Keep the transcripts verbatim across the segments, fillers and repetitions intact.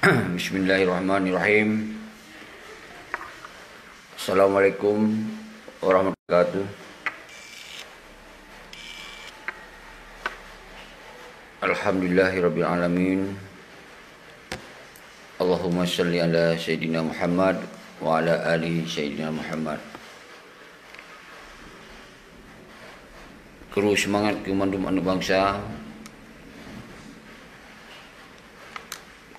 Bismillahirrahmanirrahim. Assalamualaikum warahmatullahi wabarakatuh. Alhamdulillahirabbil alamin. Allahumma shalli ala Sayyidina Muhammad wa ala ali Sayyidina Muhammad. Kru seumangat keu mandum aneuk bansa.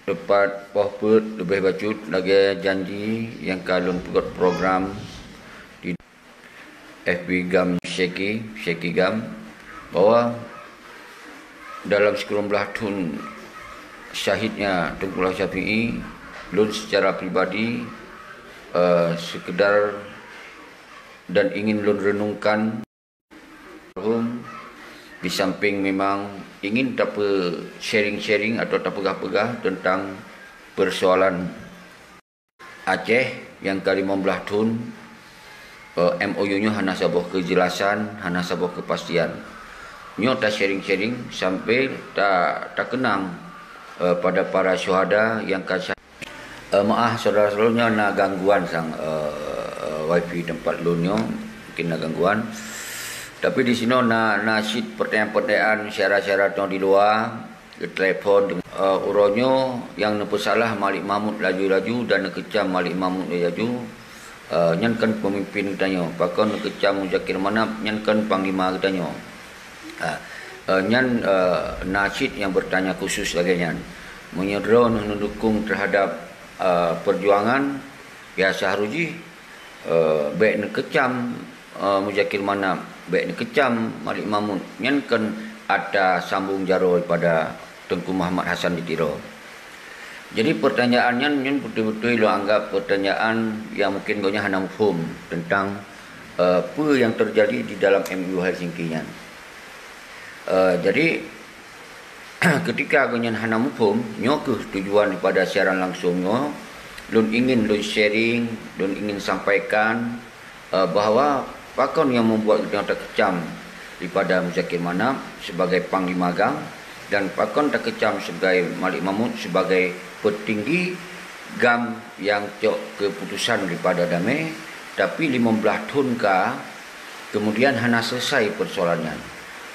Teupat poh peuet leubeh bacut lagée janji nyang ka lôn peugét program di F B GAM Syeki, Syeki GAM, bahwa dalam sikureueng blaih thon syahidnya Teungku Abdullah Syafi'i, lôn secara pribadi, eh, sekedar dan ingin lôn renungkan almarhum, di samping memang ingin tape-sharing-sharing atau tapeugah-peugah tentang persoalan Aceh nyang ka limong blaih thon, eh, M O U nyoe hana saboh keujelasan, hana saboh kepastian. Nyoe ta-sharing-sharing sambil ta-, takeunang, eh, pada para syuhada nyang ka Eh, meu'ah, syedara-syedara, nyoe na gangguan sang, eh, eh, wifi teumpat lôn nyoe, mungkin na gangguan. Tapi di sinoe na, na cit peurtanyaan-peurtanyaan syedara-syedara nyoe di luwa, geutelepon. Eh, uroe nyoe nyang neupeusalah Malik Mahmud laju-laju dan neukeucam Malik Mahmud laju-laju, eh, nyan kon peumimpin geutanyoe. Pakon neukeucam Muzakir Manaf, nyan kon panglima geutanyoe. Ha, eh, nyan, eh, na cit nyang beurtanya khusus lagée nyan. Meunyoe droeneuh neudukong teuhadab, eh, peujuangan, ya seuharôh jih, eh, bék neukeucam, eh, Muzakir Manaf, bék neukeucam Malik Mahmud. Nyan kon atra sambong jaroe pada Teungku Muhammad Hasan di Tiro. Jadi, peurtanyaan nyan, nyan beutôi-beutôi lôn anggab peurtanyaan nyang mungken gobnyan hana muphom teuntang, eh, peue nyang teujadi di dalam M O U Helsinki nyan. Eh, jadi, keutika gobnyan hana muphom, nyoe kheueh tujuan daripada siaran langsong nyoe, lôn ingin lôn sharing, lôn ingin sampaikan, eh, bahwa pakon nyang membuat geutanyoe takeucam daripada Muzakir Manaf sebagai panglima GAM dan pakon takeucam sebagai Malik Mahmud sebagai peutinggi GAM nyang cok keuputusan daripada damé, tapi limong blaih thon ka, kemudian hana selesai persoalan nyan.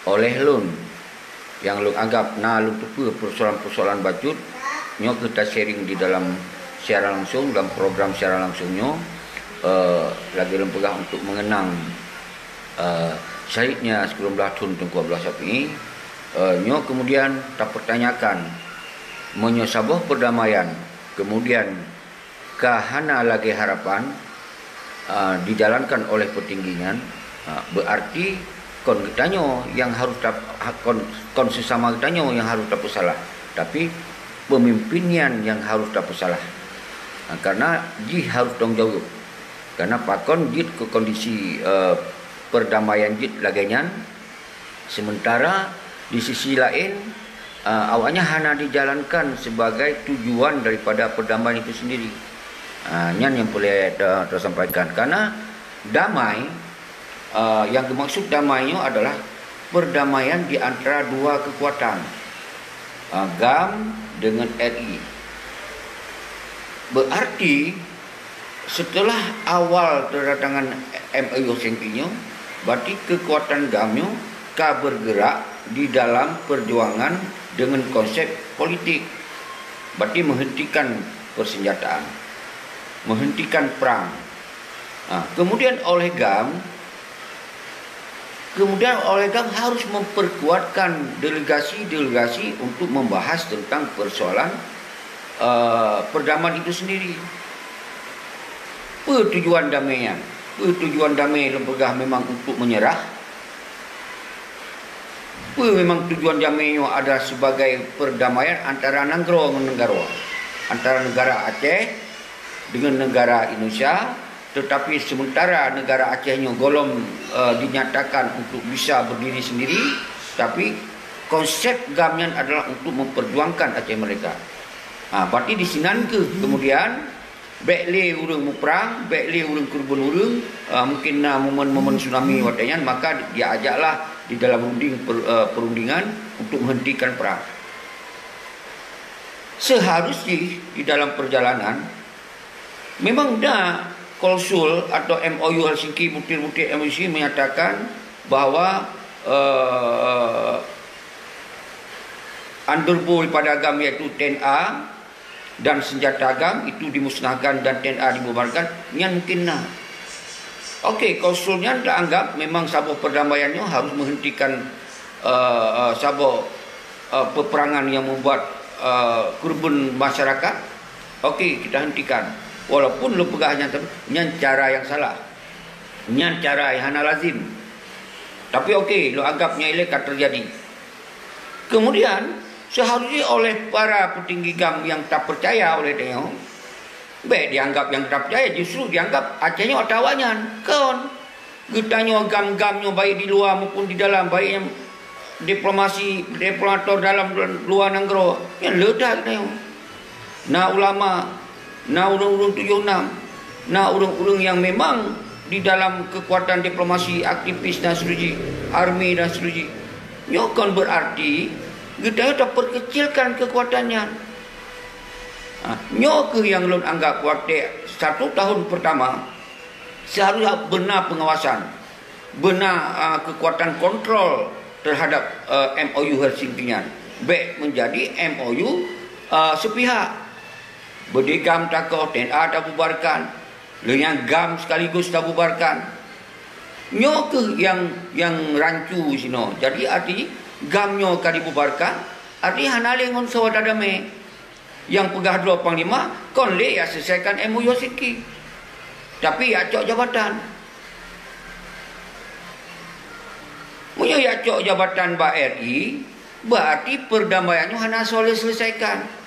Oleh lôn, nyang lôn anggab na lôn teupeue persoalan-persoalan bacut, nyoe kheueh ta-sharing di dalam siaran langsong, dalam program siaran langsong nyoe, eh, lagée lôn peugah untuk mengenang, eh, syahidnya sikureueng blaih thon Teungku Abdullah Syafi'i. Eh, nyoe kemudian tapertanyakan, meunyoe saboh perdamaian kemudian ka hana lagée harapan, ah, dijalankan oleh peutinggi nyan, ah, berarti kon geutanyoe nyang harôh tap-, ha-, kon, kon seusama geutanyoe nyang harôh tapeusalah, tapi peumimpén nyan nyang harôh tapeusalah. Ah, karena jih harôh tanggung jaweueb. Karena pakon jeuet keu kondisi, eh, perdamaian jeuet lagée nyan, sementara di sisi laén, eh, awaknyan hana dijalankan sebagai tujuan daripada perdamaian itu sendiri. Ah, nyan nyang peureulée ta-, tasampaikan. Karena damai, eh, nyang geumaksud damai nyoe adalah perdamaian di antara dua kekuatan, eh, GAM dengan R I. Berarti, setelah awal teudatangan M O U Helsinki nyoe, berarti keukuatan GAM nyoe ka bergerak di dalam perjuangan dengan konsep politik. Berarti menghentikan persenjataan, menghentikan perang. Ha, kemudian oleh GAM, kemudian oleh GAM harus memperkuatkan delegasi-delegasi untuk membahas tentang persoalan, eh, perdamaian itu sendiri. Peue tujuan damai nyan? Peue tujuan damai lôn peugah memang untuk menyerah? Peue memang tujuan damai nyoe adalah sebagai perdamaian antara nanggroe ngon negara, antara negara Aceh dengan negara Indonesia, tetapi sementara negara Aceh nyoe golom, eh, dinyatakan untuk bisa berdiri sendiri, tapi konsep GAM nyan adalah untuk memperjuangkan Aceh Merdeka. Ha, berarti di sinan kheueh kemudian bék lé ureuëng muprang, bék lé ureuëng keureubeuen ureuëng, eh, mungkin na momen-momen tsunami watée nyan, maka diajaklah di dalam runding per-, eh, perundingan untuk menghentikan perang. Seharus jih di dalam perjalanan memang na klausul atau M O U Helsinki, butir-butir M O U Helsinki menyatakan bahwa, eh, underball daripada GAM iaitu T N A dan senjata GAM itu dimusnahkan dan T N A dibubarkan, nyan mungkin na. Okey, klausul nyan taanggap memang saboh perdamaian nyoe harus menghentikan, eh, eh, saboh, eh, peperangan yang membuat, eh, keureubeuen masyarakat. Okey, kita hentikan. Walaupun lôn peugah nyan, nyan cara yang salah. Nyan cara yang hana lazim. Tapi okey, lôn anggap nyan ilée ka terjadi. Kemudian, seharusnya oleh para petinggi GAM yang tapercaya oleh tanyoe, bèk dianggap nyang tapercaya, justru dianggap Aceh nyoe ata awaknyan. Kon. Geutanyoe GAM-GAM nyoe baik di luwa maupun di dalam, baik nyang diplomasi, diplomator dalam dan luwa nanggroe, nyan le that geutanyoe. Na ulama, na ureuëng-ureuëng tujoh nam, na ureuëng-ureuëng nyang memang di dalam keukuatan diplomasi, aktivis dan seterusjih, army dan seterusjih. Nyoe kon berarti geutanyoe tapeukeucilkan keukuatan nyan. Ha, nyoe kheueh nyang lôn anggap watée satu tahun pertama, seharusnya beuna pengawasan, beuna, a, keukuatan kontrol terhadap, e, M O U Helsinki nyan. Bèk menjadi M O U, e, sepihak. Beudé GAM takoh, T N A tabubarkan, lheueh nyan GAM sekaligus tabubarkan. Nyoe kheueh nyang, nyang rancu sinoe. Jadi, arti GAM nyoe ka dibubarkan, arti hana lé ngon soe tadamé. Nyang peugah droe panglima, kon lé jak selesaikan M O U Helsinki, tapi jak cok jabatan. Meunyoe jak cok jabatan bak R I, berarti perdamaian nyoe hana soe lé selesaikan.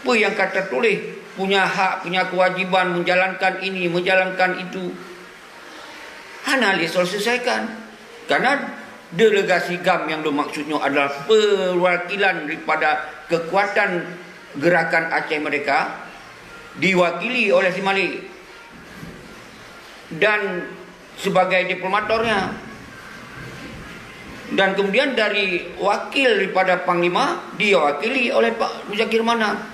Peue nyang ka teutuléh, punya hak, punya kewajiban menjalankan ini, menjalankan itu. Hana lé soe selesaikan. Karena delegasi GAM nyang lôn maksud nyoe adalah perwakilan daripada kekuatan Gerakan Aceh Merdeka, diwakili oleh si Malik dan sebagai diplomatornya. Dan kemudian dari wakil daripada panglima diwakili oleh Pak Muzakir Manaf.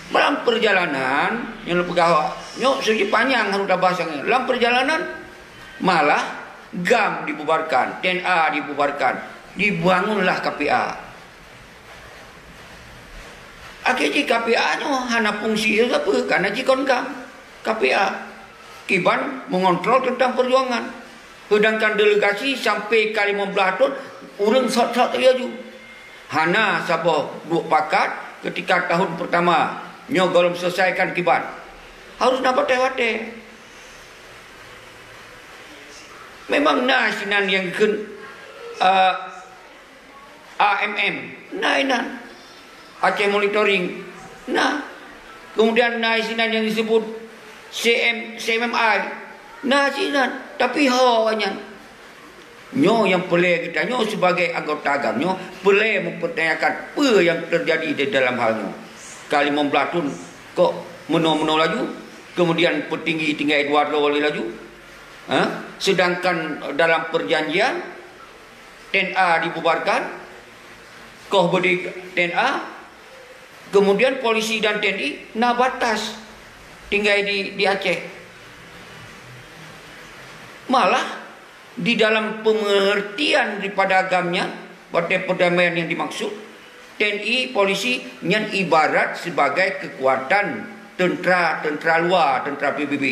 Dalam perjalanan, nyang lôn peugah awak nyoe, seujih panyang harôh tabahas nyang nyoe. Dalam perjalanan, malah GAM dibubarkan, T N A dibubarkan, dibangunlah K P A. Akhé jih K P A nyoe hana fungsi sapeue, karena jikon GAM, K P A. Kiban mengontrol tentang perjuangan. Sedangkan delegasi sampai ka lima belas thon, ureuëng sot-sot laju. Hana saboh duek pakat ketika tahun pertama nyoe gohlom selesaikan kiban. Harus na watée-watée. Memang na sinan nyang kheun, eh, A M M, na inan. Aceh Monitoring, na. Kemudian na sinan nyang disebut C M, C M M I, na sinan. Tapi ho awaknyan. Nyoe nyang peureulée geutanyoe sibagai anggota GAM nyoe peureulée mempertanyakan peue nyang terjadi di dalam hal nyoe. Ka lima belas thon kok meunoe-meunoe laju, kemudian peutinggi tinggai dua droe laju. Ha? Sedangkan dalam perjanjian T N A dibubarkan, koh beudé T N A, kemudian polisi dan T N I na batas tinggai di, di Aceh. Malah di dalam pengertian daripada GAM nyan, watée perdamaian yang dimaksud, T N I, polisi nyan ibarat sebagai kekuatan tentera, tentera luar, tentera P B B,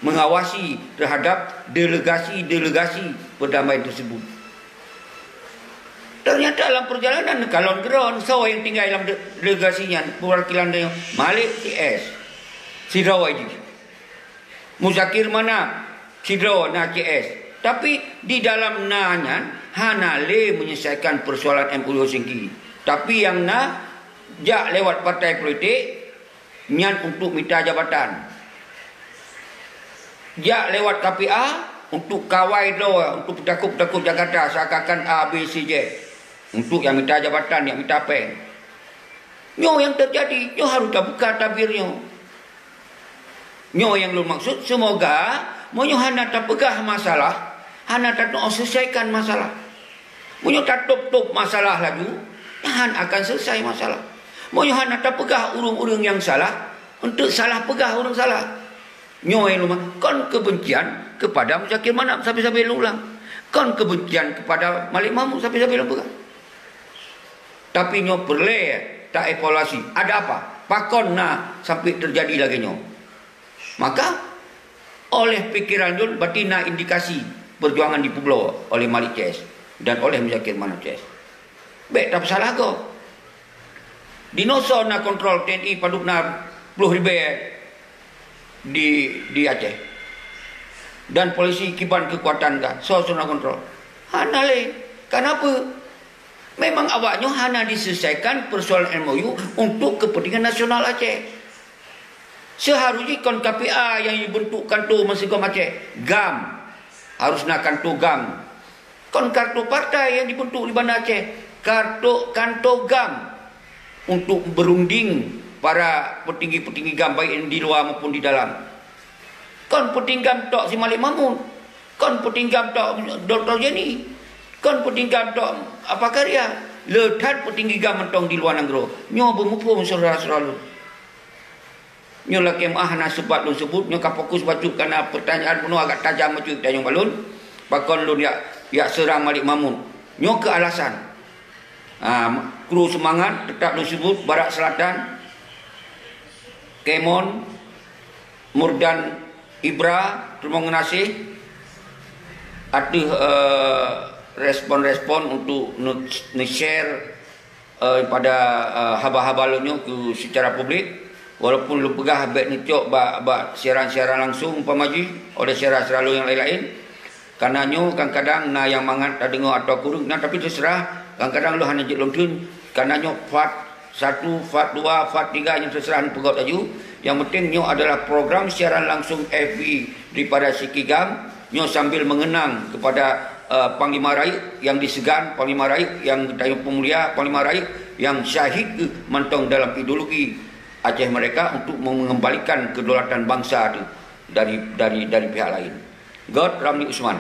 mengawasi terhadap delegasi-delegasi perdamaian tersebut. Ternyata dalam perjalanan kalon keudroe, soe nyang tinggai dalam de-, delegasi nyan, perwakilan dari Malik C S, sidroe jih. Muzakir Manaf, sidroe na C S. Tapi di dalam na nyan hana lé menyelesaikan persoalan M O U Helsinki. Tapi nyang na jak lewat partai politik nyan untuk mita jabatan. Jak lewat K P A untuk kawai droe, untuk peutakot-peutakot Jakarta seakan-akan A, B, C, Z. Untuk nyang mita jabatan, nyang mita péng. Nyoe nyang terjadi, nyoe harôh tabuka tabir nyoe. Nyoe nyang lôn maksud, semoga meunyoe hana tapeugah masalah, hana tatu'oh selesaikan masalah. Meunyoe tatôb-tôb masalah laju, Nyan akan selesai masalah. Meunyoe hana tapeugah ureuëng-ureuëng nyang salah, untuk salah peugah ureuëng salah. Nyoe luma kon kebencian kepada Muzakir Manaf, sabe-sabe lôn ulang. Kon kebencian kepada Malik Mahmud, sabe-sabe lôn peugah. Tapi nyoe peureulée ta evaluasi. Ada apa? Pakon na sampai terjadi lagée nyoe? Maka, oleh pikiran lôn, berarti na indikasi perjuangan dipeubloe oleh Malik C S dan oleh Muzakir Manaf C S. Bék tapeusalah gob. Dinoe soe na kontrol T N I padub na ploh ribée di, di Aceh. Dan polisi kiban kekuatan ka, soe, soe na kontrol? Hana lé. Kenapa? Memang awak nyoe hana diselesaikan persoalan M O U untuk kepentingan nasional Aceh. Seharusnya kon K P A yang dibentuk kantor meusigom Aceh. GAM. Harus na kantor GAM. Kon kartu partai yang dibentuk di Banda Aceh. Kartu kantor GAM. Untuk berunding para petinggi-petinggi GAM baik yang di luar maupun di dalam. Kon peutinggi GAM tok si Malik Mahmud. Kon peutinggi GAM tok Doktor Jenny. Kon peutinggi GAM tok apa karya. Le that peutinggi GAM mantong di luar nanggroe. Nyoe beumuphom syedara-syedara lôn. Nyoe lakée meuah hana sebat lôn sebut, nyoe ka fokus bacut karena pertanyaan bunoe agak tajam bacut tanyong balon. Pakon lôn yak, yak seurang Malik Mahmud. Nyoe keu alasan. Ha, kru seumangat, teutap lôn sebut, Barat Selatan, Kemon, Murdan Ibra, teurimong geunaséh ateueh, eh, respon-respon untuk ne-, ne-share, eh, pada, eh, haba-haba lôn nyoe keu secara publik. Walaupun lôn peugah bék neucok bak, bak siaran-siaran langsung umpama jih oleh siaran-siaran lôn nyang laén-laén. Karena nyoe kadang-kadang na nyang mangat tadeungoe atau kureueng, na tapi teuseurah, kadang-kadang lôn hana jeuet lôn theun, karena nyoe part satu, part dua, part tiga nyang teuseurah neupeugét laju. Yang penting nyoe adalah program siaran langsung F B daripada Siki GAM. Nyoe sambil mengenang kepada, eh, Panglima Rayeuk yang diseugan, Panglima Rayeuk yang geutanyoe peumulia, Panglima Rayeuk yang syahid geuh mantong dalam ideologi Aceh Merdeka untuk mengembalikan kedaulatan bangsa tu dari, dari, dari pihak lain. Gét Ramli Usman.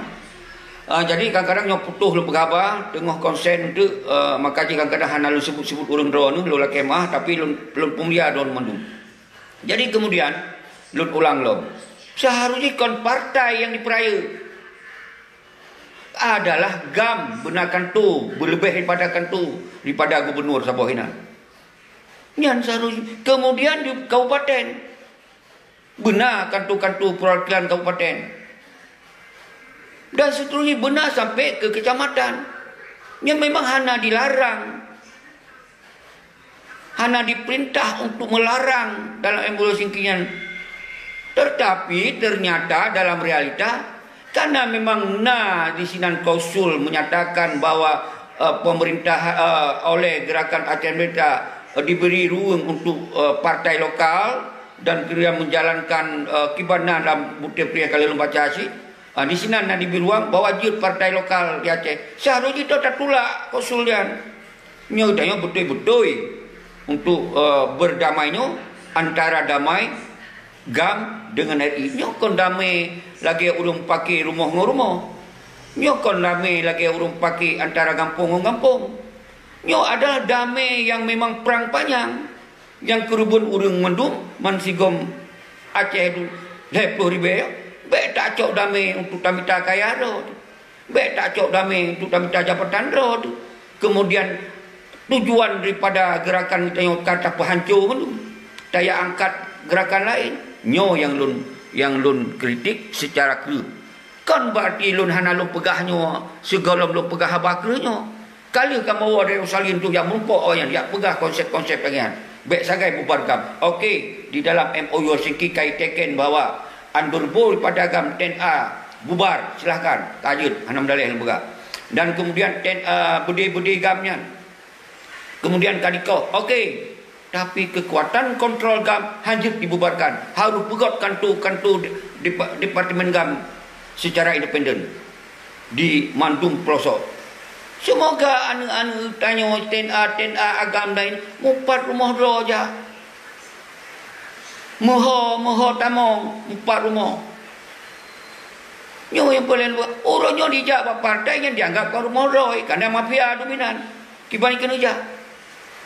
Ah, jadi kadang-kadang nyoe putôh lôn peugah haba, teungoh konsen teuk, eh, maka jih kadang-kadang hana lôn sebut-sebut ureuëng droeneuh, lôn lakée meuah, tapi lôn, lôn peumulia droeneuh mandum. Jadi kemudian, lôn ulang lom. Seharusnya kon partai yang dipeurayeuk. Adalah GAM beuna kantor, beuleubeh daripada kantor, daripada gubernur saboh inan. Nyan seharusnya. Kemudian di kabupaten. Beuna kantor-kantor perwakilan kabupaten. Dan seterusnya beuna sampai ke kecamatan. Nyan memang hana dilarang. Hana diperintah untuk melarang dalam M O U Helsinki nyan. Tetapi ternyata dalam realita, karena memang na di sinan klausul menyatakan bahwa, eh, pemerintah, eh, oleh Gerakan Aceh Merdeka, eh, diberi ruang untuk, eh, partai lokal, dan kemudian menjalankan, eh, kiban na lam buté peuriah ka lheueh lôn baca cit. Ah, di sinan na dibri ruang bahwa jeuet partai lokal di Aceh. Seharusnya itu tatulak klausul nyan. Nyoe tanyoe beutôi-beutôi untuk, eh, berdamai nyoe antara damai GAM dengan R I. Nyoe kon damai lagée ureuëng paké rumoh ngon rumoh. Nyoe kon damai lagée ureuëng paké antara gampông ngon gampông. Nyoe adalah damai yang memang prang panyang. Nyang keureubeuen ureuëng mandum mansigom Aceh tu lhée ploh ribée, bék tacok damé untuk tamita kaya droe tu. Bék tacok damé untuk tamita jabatan droe tu. Kemudian, tujuan daripada gerakan geutanyoe ka tapeuhanco mandum. Taya angkat gerakan laén. Nyoe nyang lôn, nyang lôn kritik secara kreueh. Kon berarti lôn hana lôn peugah nyoe sigohlom lôn peugah haba kreueh nyoe. Ka lheueh kamoe woe dari Australia tu jak meurumpok awaknyan, jak peugah konsep-konsep lagée nyan. Bék sagai bubar GAM. Oke, di dalam M O U Helsinki ka iteken bahwa an beureuboh daripada GAM T N A bubar, silahkan. Ka jeuet, hana meudaleh lôn peugah. Dan kemudian T N A beudé-beudé GAM nyan. Kemudian ka dikoh. Oke, tapi kekuatan kontrol GAM hanjeuet dibubarkan. Harus peugét kantor-kantor di, di, departemen GAM secara independen di mandum pelosok. Semoga aneuk-aneuk tanyoe T N A, T N A agam laén mupat rumoh droe jak. Meuho-meuho tamong mupat rumoh. Nyoe nyang paléng luwa, uroe nyoe dijak bak partai nyang dianggap kon rumoh droe, karena mafia dominan. Kiban keuneuk jak.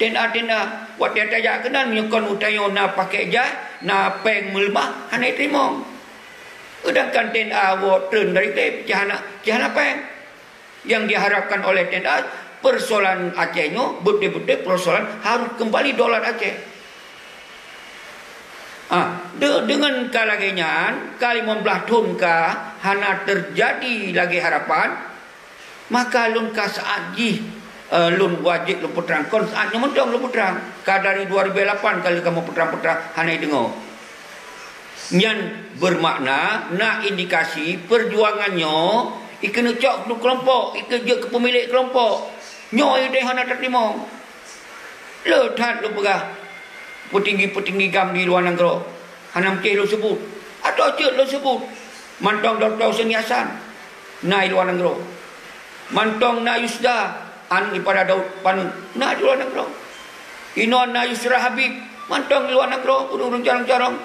T N A, T N A, watée tajak keunan meunyoe kon u tanyoe na pakét jai, na péng meuleumah, hana jiteurimong. Seudangkan T N A woe treun dari glé, cit hana, cit hana péng. Yang diharapkan oleh T N A, persoalan Aceh nyoe beutôi-beutôi persoalan harus kembali daulat Aceh. Ah, de-, deungon ka lagée nyan, ka limong blaih thon ka hana teujadi lagée harapan, maka lôn ka saát jih, eh, lôn wajéb lôn peutrang kon saát nyoe mantong lôn peutrang. Ka dari dua ribu lapan ka lheueh kamoe peutrang-peutrang hana jideungoe. Nyan beumakna na indikasi peujuangan nyoe ikeuneuk cok keu keulompok, ikeu jeuet keu peumilék keulompok. Nyoe ideh hana tateurimong. Le that lôn peugah, peutinggi-peutinggi GAM di luwa nanggroe. Hana meusti lôn seubut. Atau cit lôn seubut. Mantong Dokto Hussein Hasan na di luwa nanggroe. Mantong na Yusda, aneuk daripada Daud Panut, na di luwa nanggroe. Inoe na Yusra Habib, mantong di luwa nanggroe, ureuëng-ureuëng carông-carông.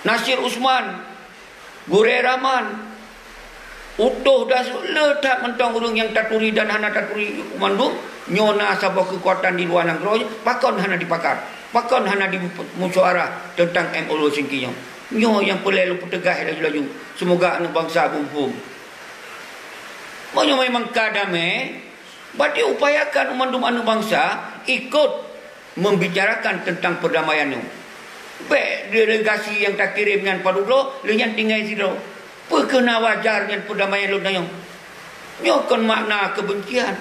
Nasir Usman, Gurée Rahman, Utoh dan su-, le that mantong ureuëng nyang taturi dan hana taturi mandum, nyoe na saboh keukuatan di luwa nanggroe, pakon hana dipakat, pakon hana dimusyawarah teuntang M O U Helsinki nyoe. Nyoe nyang peureulée lôn peuteugaih laju-laju, seumoga aneuk bansa muphom. Meunyoe memang ka damé, berarti upayakan mandum aneuk bansa ikot membicarakan teuntang peurdamaian nyoe. Bék delegasi nyang takirém nyan padub droe, lheueh nyan tinggai sidroe. Peu kheueh na wajar nyan peurdamaian lôn nyoe? Nyoe kon makna keubencian.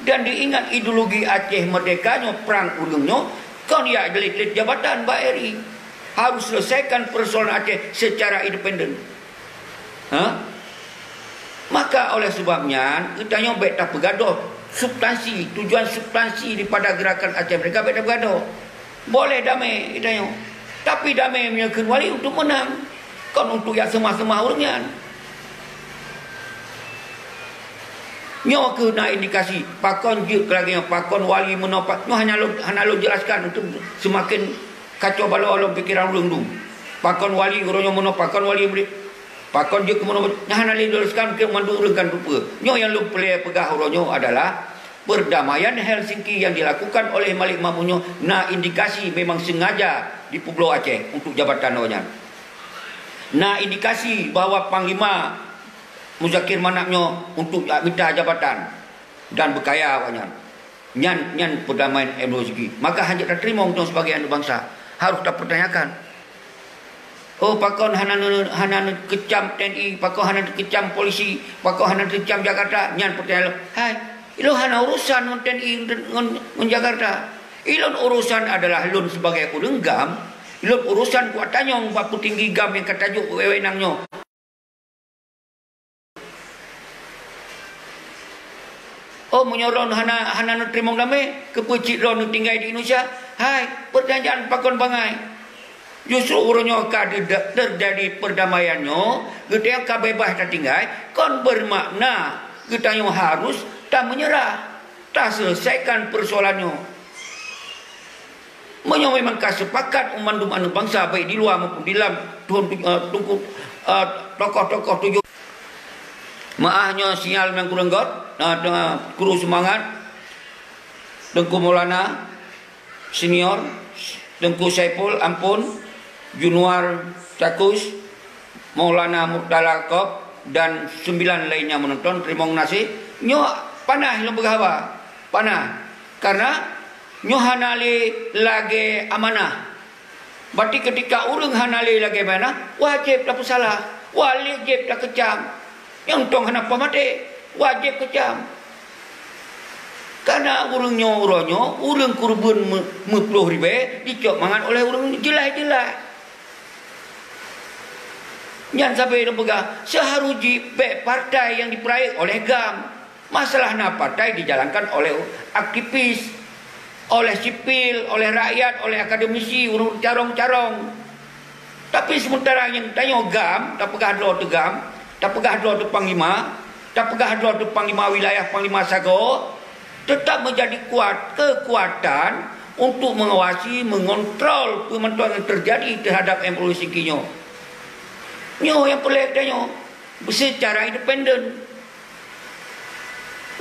Dan diingat ideologi Aceh Merdeka nyoe, prang ureuëng nyoe, kon jak jeuet-jeuet jabatan bak R I. Harus selesaikan persoalan Aceh secara independen. Ha? Maka oleh sebab nyan, geutanyoe bék tapeugadôh substansi, tujuan substansi daripada gerakan Aceh Merdeka bék tapeugadôh. Boleh damé geutanyoe, tapi damé meunyoe kheun wali untuk menang, kon untuk jak seumah-seumah ureuëng nyan. Nyoe kheueh na indikasi, pakon jeuet keu lagée nyoe, pakon wali meunoe, pa-, nyoe hana lôn, hana lôn jelaskan untuk seumaken kacau balau lom pikeran ureuëng dum. Pakon wali uroe nyoe meunoe, pakon wali meuli-, pakon jeuet keu meunoe, nyan hana lé lôn jelaskan keu mandum ureuëng kan rupeue. Nyoe nyang lôn peureulée peugah uroe nyoe adalah peurdamaian Helsinki yang dilakukan oleh Malik Mahmud nyoe na indikasi memang sengaja dipeubloe Aceh untuk jabatan awaknyan. Na indikasi bahwa Panglima Muzakir Manaf nyoe untuk mita jabatan dan beukaya awaknyan. Nyan, nyan peudamaian M O U Helsinki. Maka hanjeuet tateurimong tanyoe sibagai aneuk bansa. Harôh tapeurtanyakan. Oh, pakon hana neu-, hana neukeucam T N I, pakon hana neukeucam polisi, pakon hana neukeucam Jakarta? Nyan peurtanyaan lôn. Hai, ilôn hana urosan ngon T N I ngon, ngon Jakarta. Ilôn urosan adalah lôn sibagai ureuëng GAM, ilôn urosan kuat tanyong bak peutinggi GAM nyang ka tajok wewenang nyoe. Oh, meunyoe droe hana, hana neuteurimong damé, keupeue cit droe neutinggai di Indonesia? Hai, peurtanyaan pakon bangai. Justru uroe nyoe ka deuda-, teujadi peurdamaian nyoe, geutanyoe ka beubaih tatinggai, kon beumakna geutanyoe harôh tameunyeurah, taseuleusaikakan peursoalan nyoe. Meunyoe memang ka seupakat u mandum aneuk bansa, baik di luwa maupun di dalam, Tuhan, eh, Teungku, eh, tokoh-tokoh tujoh. Meu'ah nyoe sinyal nyang kureueng göt, eh, kru seumangat, Teungku Maulana Senior, Teungku Saiful Ampon, Junuar Takus, Maulana Murtala Kop dan sembilan lainnya menonton, teurimong gaséh. Nyoe panah lôn peugah haba, panah. Karena nyoe hana lé lagée amanah. Berarti ketika ureuëng hana lé lagée amanah, wajéb tapeusalah, wajéb takeucam. Nyang tông hana pah maté, wajéb keucam. Karena ureuëng nyoe uroe nyoe, ureuëng keureubeuen meu-, meuploh ribée jicok mangat oleh ureuëng jeulaih-jeulaih. Nyan sabe lôn peugah, seuharôh jih bék partai nyang jipeurayeuk oleh GAM. Masalah na partai dijalankan oleh aktivis, oleh sipil, oleh rakyat, oleh akademisi, ureuëng carông-carông. Tapi sementara nyang tanyoe GAM, tapeugah droe teuh GAM, tapeugah droe teuh panglima, tapeugah droe teuh panglima wilayah, panglima sagoe, tetap menjadi kuat, kekuatan untuk mengawasi, mengontrol peue mantong nyang terjadi terhadap M O U Helsinki nyoe. Nyoe nyang peureulée tanyoe, secara independen.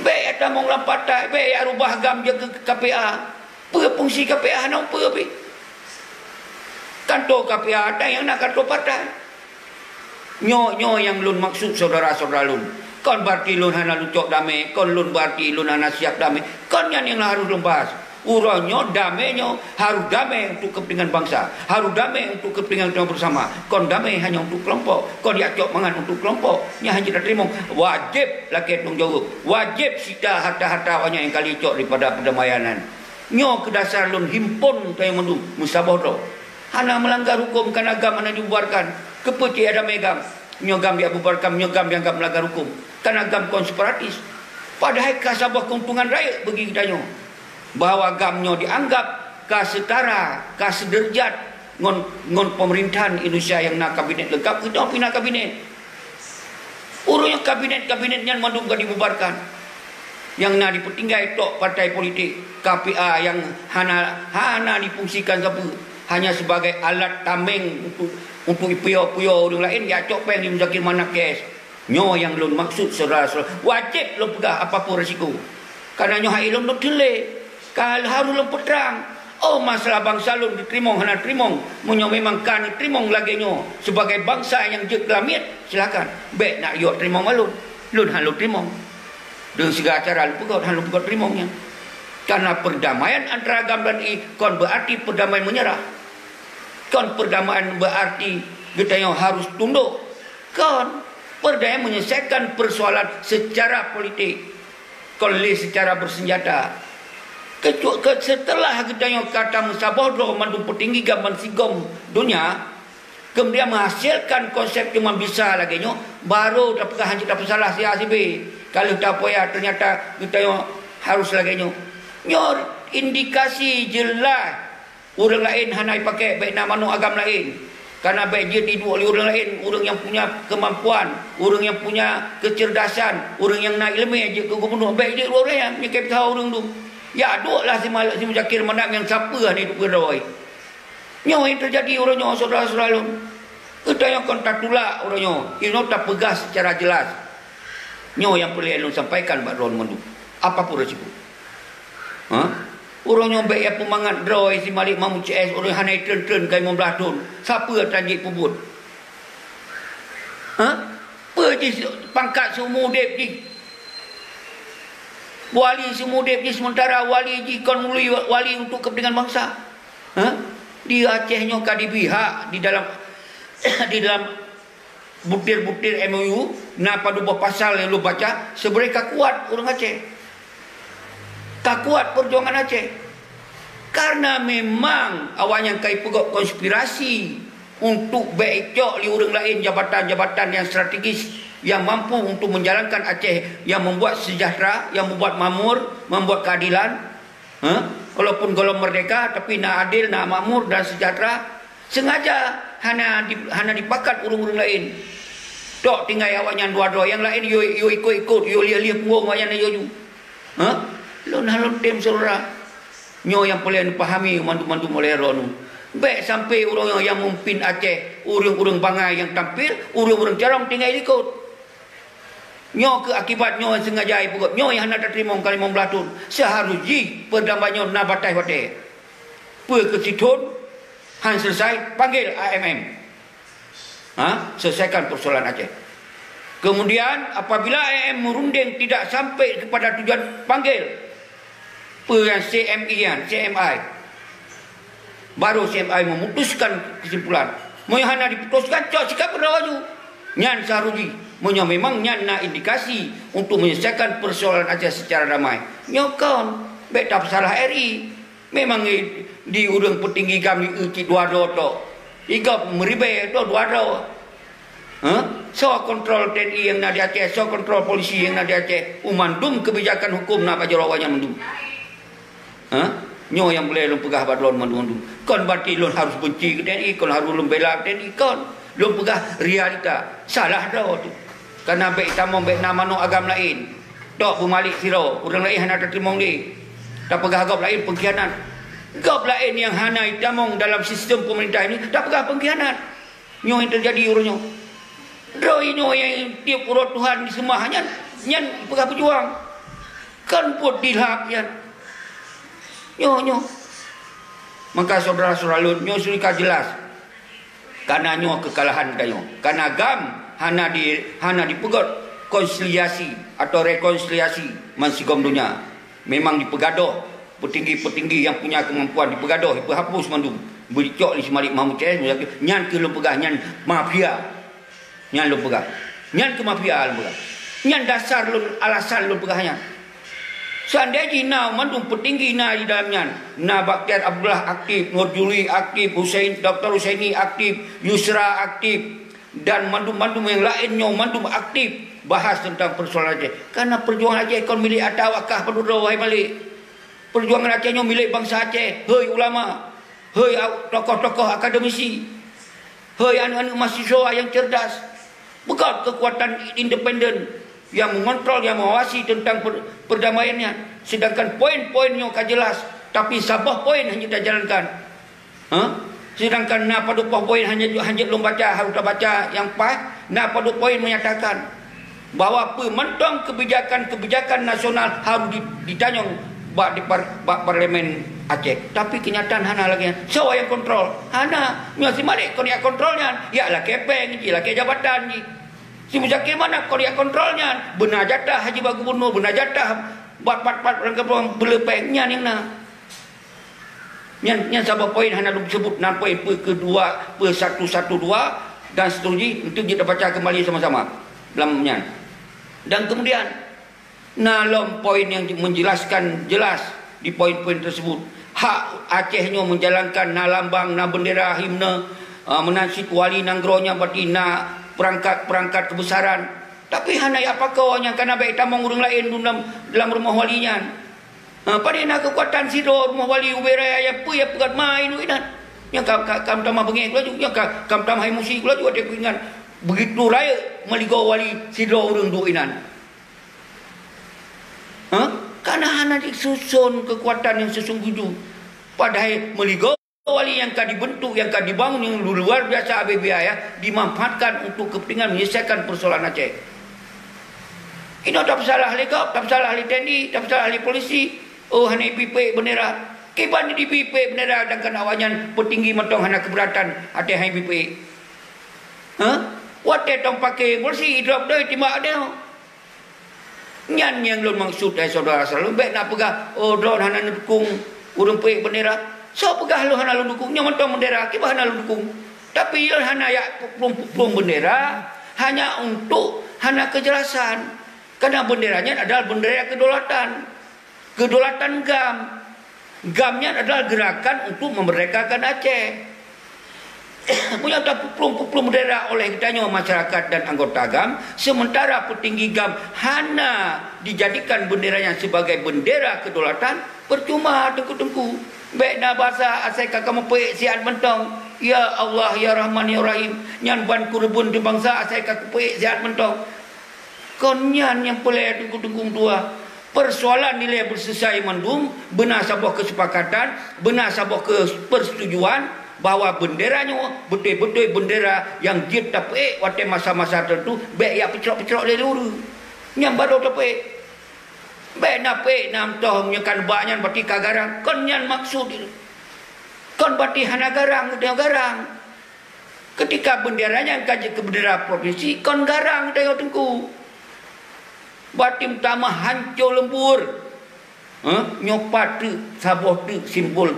Bék tamong lam partai, bék rubah GAM jeuet keu KPA. Peue fungsi KPA hana peue pih. Kantô KPA ata nyang na kantô partai. Nyoe, nyoe nyang lôn maksud syedara-syedara lôn. Kon berarti lôn hana lôn cok damé, kon lôn berarti lôn hana siap damé. Kon nyan nyang harôh lôn bahas. Uroe nyoe damé nyoe harôh damé untuk kepentingan bansa, harôh damé untuk kepentingan bersama. Kon damé hanya untuk kelompok, kon jak cok mangat untuk kelompok. Nyan hana jiteurimong. Wajéb lakée tanggung jaweueb, wajéb sita harta-harta awaknyan nyang ka lheueh cok daripada perdamaian nyan. Nyoe keu dasar lôn himpon tanyoe mandum meusaboh droe. Hana meulanggar huköm, kana GAM hana dibubarkan. Keupeue cit damé GAM? Nyoe GAM dibubarkan, nyoe GAM dianggap meulanggar huköm. Kana GAM kon separatis. Padahai ka saboh keuntungan rayeuk bagi geutanyoe. Bahwa GAM nyoe dianggap ka setara, ka sederejat ngon, ngon pemerintahan Indonesia nyang na kabinet leungkap, geutanyoe pih na kabinet. Ureuëng nyang kabinet-kabinet nyan mandum ka dibubarkan. Nyang na dipeutinggai tok partai politik, KPA nyang hana, hana difungsikan sapeue, hanya sebagai alat tameng untuk, untuk ipiôh-piôh ureuëng laén, jak cok péng di Muzakir Manaf K S. Nyoe nyang lôn maksud, syedara-syedara. Wajéb lôn peugah apapun resiko. Karena nyoe hai lôn, lôn teulé. Ka harôh lôn peutrang. Oh, masalah bansa lôn neuteurimong hana teurimong. Meunyoe memang ka neuteurimong lagée nyoe, sibagai bansa nyang jeuet keu lamiet, silakan. Bék nak yue teurimong bak lôn. Lôn hana lôn teurimong. Deungon segala cara lôn peugah, hana lôn peugah teurimong nyan. Karena perdamaian antara GAM dan I kon berarti perdamaian menyerah. Kon perdamaian berarti geutanyoe harôh tundok. Kon. Perdamaian menyelesaikan persoalan secara politik. Kon lé secara bersenjata. Kecu-, ke-, setelah geutanyoe ka tameusaboh droe mandum peutinggi GAM bansigom donya, kemudian menghasilkan konsep cuma bisa lagée nyoe, baru tapeugah hanjeuet tapeusalah si A si B. Ka lheueh tapoya, ternyata geutanyoe harôh lagée nyoe. Nyoe indikasi jeulaih. Ureuëng laén hana jipakék, bék na manok agam laén. Kana bék jeuet jiduek lé ureuëng laén, ureuëng nyang punya keumampuan, ureuëng nyang punya keuceurdasan, ureuëng nyang na iéleumé jeuet keu gubunur, bék jeuet lé ureuëng nyan, meunyoe ka pih ureuëng tu. Ya, duek lah si Muzakir Manaf nyang sapeue hana jiduek keudroe. Nyoe nyang teujadi uroe nyoe, syedara-syedara lôn. Geutanyoe kon tatulak uroe nyoe, inoe tapeugah seucara jeulaih. Nyoe nyang peureulée lôn sampaikan bak droeneuh mandum. Apapun resiko. Ha? Uroe nyoe bék ya peumangat droe si Malik Mahmud C S, ureuëng hana itreun-treun ka limong blaih thon. Sapeue tan jipeubuet? Ha? Peue jih pangkat seumeu udeb jih? Wali seumeu udeb jih, sementara wali jih kon wali, wali untuk kepentingan bansa. Ha? Di Aceh nyoe ka dibri hak di dalam, di dalam butir-butir M O U, na padub boh pasal nyang lôn baca, sebenarnya ka kuat ureuëng Aceh. Ka kuat perjuangan Aceh. Karena memang awaknyan ka jipeugét konspirasi untuk bék icok lé ureuëng laén jabatan-jabatan yang strategis yang mampu untuk menjalankan Aceh yang membuat sejahtera, yang membuat makmur, membuat keadilan. Ha? Walaupun gohlom merdeka, tapi na adil, na makmur dan sejahtera. Sengaja hana di, hana dipakat ureuëng-ureuëng laén. Tok tinggai awaknyan dua droe, nyang laén yo, yo ikot-ikot, yo lieh-lieh punggong awaknyan laju. Ha? Lôn hana lôn tem syedara. Nyoe nyang peureulée neupahami mandum-mandum oleh droeneuh. Bék sampai ureuëng nyang meumimpin Aceh, ureuëng-ureuëng bangai nyang tampil, ureuëng-ureuëng carông tinggai likot. Nyoe keuh akibat nyoe sengaja ipeugét. Nyoe nyang hana tateurimong ka limong blaih thon. Seuharôh jih perdamaian nyoe na bataih watée. Peue keu sithon han selesai, panggil I M M. Ha? Selesaikan persoalan Aceh. Kemudian, apabila I M M merunding tidak sampai kepada tujuan, panggil. Peue nyang C M I nyan, C M I. Baru C M I memutuskan kesimpulan. Meunyoe hana diputuskan, cok sikap keudroe laju. Nyan seuharôh jih. Meunyoe memang nyan na indikasi untuk menyelesaikan persoalan Aceh secara damai. Nyoe kon, bék tapeusalah R I. Memang i-, di ureuëng peutinggi GAM i cit dua droe tok. I gob meuribée tok dua droe. Ha? Soe kontrol T N I nyang na di Aceh, soe kontrol polisi nyang na di Aceh. U mandum keubijakan huköm na bak jaroe awaknyan mandum. Ha? Nyoe nyang peureulée lôn peugah bak droeneuh mandum-mandum. Kon berarti lôn harôh benci keu T N I, kon harôh lôn bela T N I, kon. Lôn peugah realita. Salah droe tu. Kana bék tamong, bék na manok agam laén. Tok beumalek sidroe, ureuëng laén hana tateurimong lé. Tapeugah gob laén pengkhianat. Gob laén nyang hana jitamong dalam sistem pemerintah ini, tapeugah pengkhianat. Nyoe nyang teujadi uroe nyoe. Droe nyoe nyang tieb uroe Tuhan jiseumah nyan, nyan peugah peujuang. Kan buet dilhak nyan. Nyoe, nyoe. Maka syedara-syedara lôn, nyoe seudeukah jeulaih. Kana nyoe keukalahan geutanyoe. Kana GAM hana di, hana dipeugét konsiliasi atau rekonsiliasi bansigom donya. Memang dipeugadôh, peutinggi-peutinggi nyang punya keumampuan dipeugadôh, dipeuhapus mandum. Beucok lé si Malik Mahmud C S, nyan keuh lôn peugah nyan mafia. Nyan lôn peugah. Nyan keuh mafia lôn peugah. Nyan dasar lôn, alasan lôn peugah nyan. Seandai jih na mandum peutinggi na di dalam nyan, na Bakhtiar Abdullah aktif, Nur Juli aktif, Husain, Doktor Husaini aktif, Yusra aktif, dan mandum-mandum nyang laén nyoe mandum aktif bahas teuntang peusoalan Aceh. Karena peujuangan Aceh kon milék ata awak kah padum droe, wahai Malik. Peujuangan Aceh nyoe milék bansa Aceh, hei ulama, hei au-, tokoh-tokoh akademisi, hei aneuk-aneuk mahasiswa nyang cerdas. Peugah keukuatan independen nyang mengontrol, nyang mengawasi teuntang per-, perdamaian nyan. Sedangkan poin-poin nyoe ka jeulaih, tapi saboh poin hana tajalankan. Ha? Sedangkan na padum poh poin hana, hana lôn baca, harôh tabaca nyang paih, na padum poin menyatakan bahwa peue mantong kebijakan-kebijakan nasional harôh di-, ditanyong bak dipar-, bak Parlemen Aceh. Tapi kenyataan hana lagée nyan. Soe nyang kontrol? Hana. Nyoe si Malik kon jak kontrol nyan, jak lakée péng jih, lakée jabatan jih. Si Muzakir Manaf kon jak kontrol nyan, beuna jatah haji bak gubernur, beuna jatah bak pat-pat ureuëng kampung, beuleueh péng nyan nyang na. Nyan, nyan saboh poin hana lôn seubut, na poin peue keudua, peue satu satu dua dan seterusnya, untuk kita baca kembali sama-sama dalam nyan. Dan kemudian, na lom poin yang menjelaskan jelas di poin-poin tersebut. Hak Aceh nyoe menjalankan na lambang, na bendera, himne, ah, meunan cit wali nanggroe nyan berarti na perangkat-perangkat kebesaran. Tapi hana jak pakoe nyan, kana bék tamong ureuëng laén dalam, dalam rumoh wali nyan. Ha, padahai na keukuatan sidroe rumoh wali ubé raya nyang peue nyang peugét ma inan. Nyang ka, ka, ka meutamah beungéh laju, nyang ka, ka meutamah emosi laju watée kuingat. Begitu rayeuk meuligoe wali sidroe ureuëng duek inan. Ha? Karena hana disusun keukuatan nyang seusungguh-sungguh. Padahai meuligoe wali nyang ka dibentuk, nyang ka dibangun nyang lu-, luar biasa habéh biaya, dimanfaatkan untuk kepentingan menyelesaikan persoalan Aceh. Inoe tapeusalah lé gob, tapeusalah lé TNI, tapeusalah lé polisi. Oh, hana jipeuék bendera. Kiban jipeuék bendera, sedangkan awaknyan peutinggi mantong hana keberatan até hana jipeuék. Ha? Watée tong paké polisi idrop doi timbak deh. Nyan nyang lôn maksud, hai syedara-syedara lôn, bék na peugah, "Oh, droe hana neudukung ureuëng peuék bendera." Soe peugah lôn hana lôn dukung? Nyoe mantong bendera, kiban hana lôn dukung. Tapi lôn hana jak peuplong-peuplong bendera hanya untuk hana keujelasan. Karena bendera nyan adalah bendera kedaulatan. Kedaulatan GAM. GAM nyan adalah gerakan untuk memerdekakan Aceh. Meunyoe tapeuplong-peuplong bendera oleh geutanyoe masyarakat dan anggota GAM, sementara peutinggi GAM hana dijadikan bendera nyan sebagai bendera kedaulatan, percuma teungku-teungku. Bék na basa asai ka kamoe peuék siat mantong. Ya Allah, ya Rahman, ya Rahim, nyan ban keureubeuen di bansa asai ka kupeuék siat mantong. Kon nyan nyang peureulée teungku-teungku dua. Persoalan nilai beuseusa mandum, beuna saboh keusepakatan, beuna saboh keupersetujuan bahwa bendera nyoe beutôi-beutôi bendera nyang jeuet tapeuék watée masa-masa teureuntu, bék jak peucrok-peucrok lé ureuëng. Nyan barô tapeuék. Bék na peuék na meutoh meunyoe ka neubak nyan berarti ka garang. Kon nyan maksud. Kon berarti hana garang, geutanyoe garang. Ketika bendera nyan ka jeuet keu bendera provinsi, kon garang geutanyoe teungku. Berarti meutamah hanco leumbur. Hah? Nyoe pat teuk saboh teuk simbol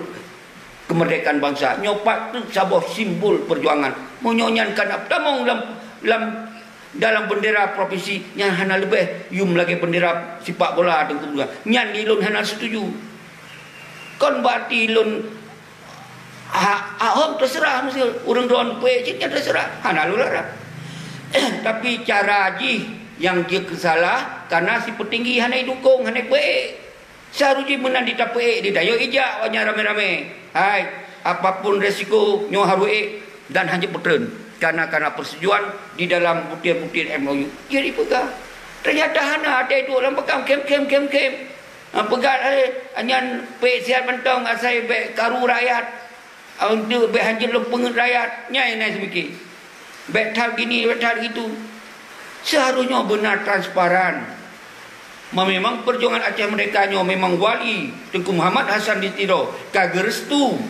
keumeurdekaan bansa. Nyoe pat teuk saboh simbol peujuangan. Meunyoe nyan ka na peutamong lam, lam dalam bendera provinsi, nyan hana leubeh yum lagée bendera sipak bola teungku. Nyan di lôn hana setuju. Kon berarti lôn Ha, ahom terserah mesti ureuëng droe peuék cit nyan terserah, hana lôn larang. Tapi cara jih nyang jeuet keu salah, karena si peutinggi hana idukong, hana peuék. Seharusnya meunan di tapeuék, di dayok ijak awaknyan ramé-ramé. Hai, apapun resiko nyoe harus ék dan hana peutrön. Karena, karena persetujuan di dalam butir-butir M O U. Jadi peugah. Ternyata hana, ada itu dalam pegang kem, kem, kem, kem. Ha, peugah, eh, nyan peuék siat mantong asai bék karu rakyat. Untuk bék hanjeuet lôn peungeut rakyat, nyan nyang na seumiké. Bék that gini, bék that gitu. Seharusnya beuna transparan. Memang perjuangan Aceh Merdeka nyoe memang Wali Teungku Muhammad Hasan di Tiro ka geurestu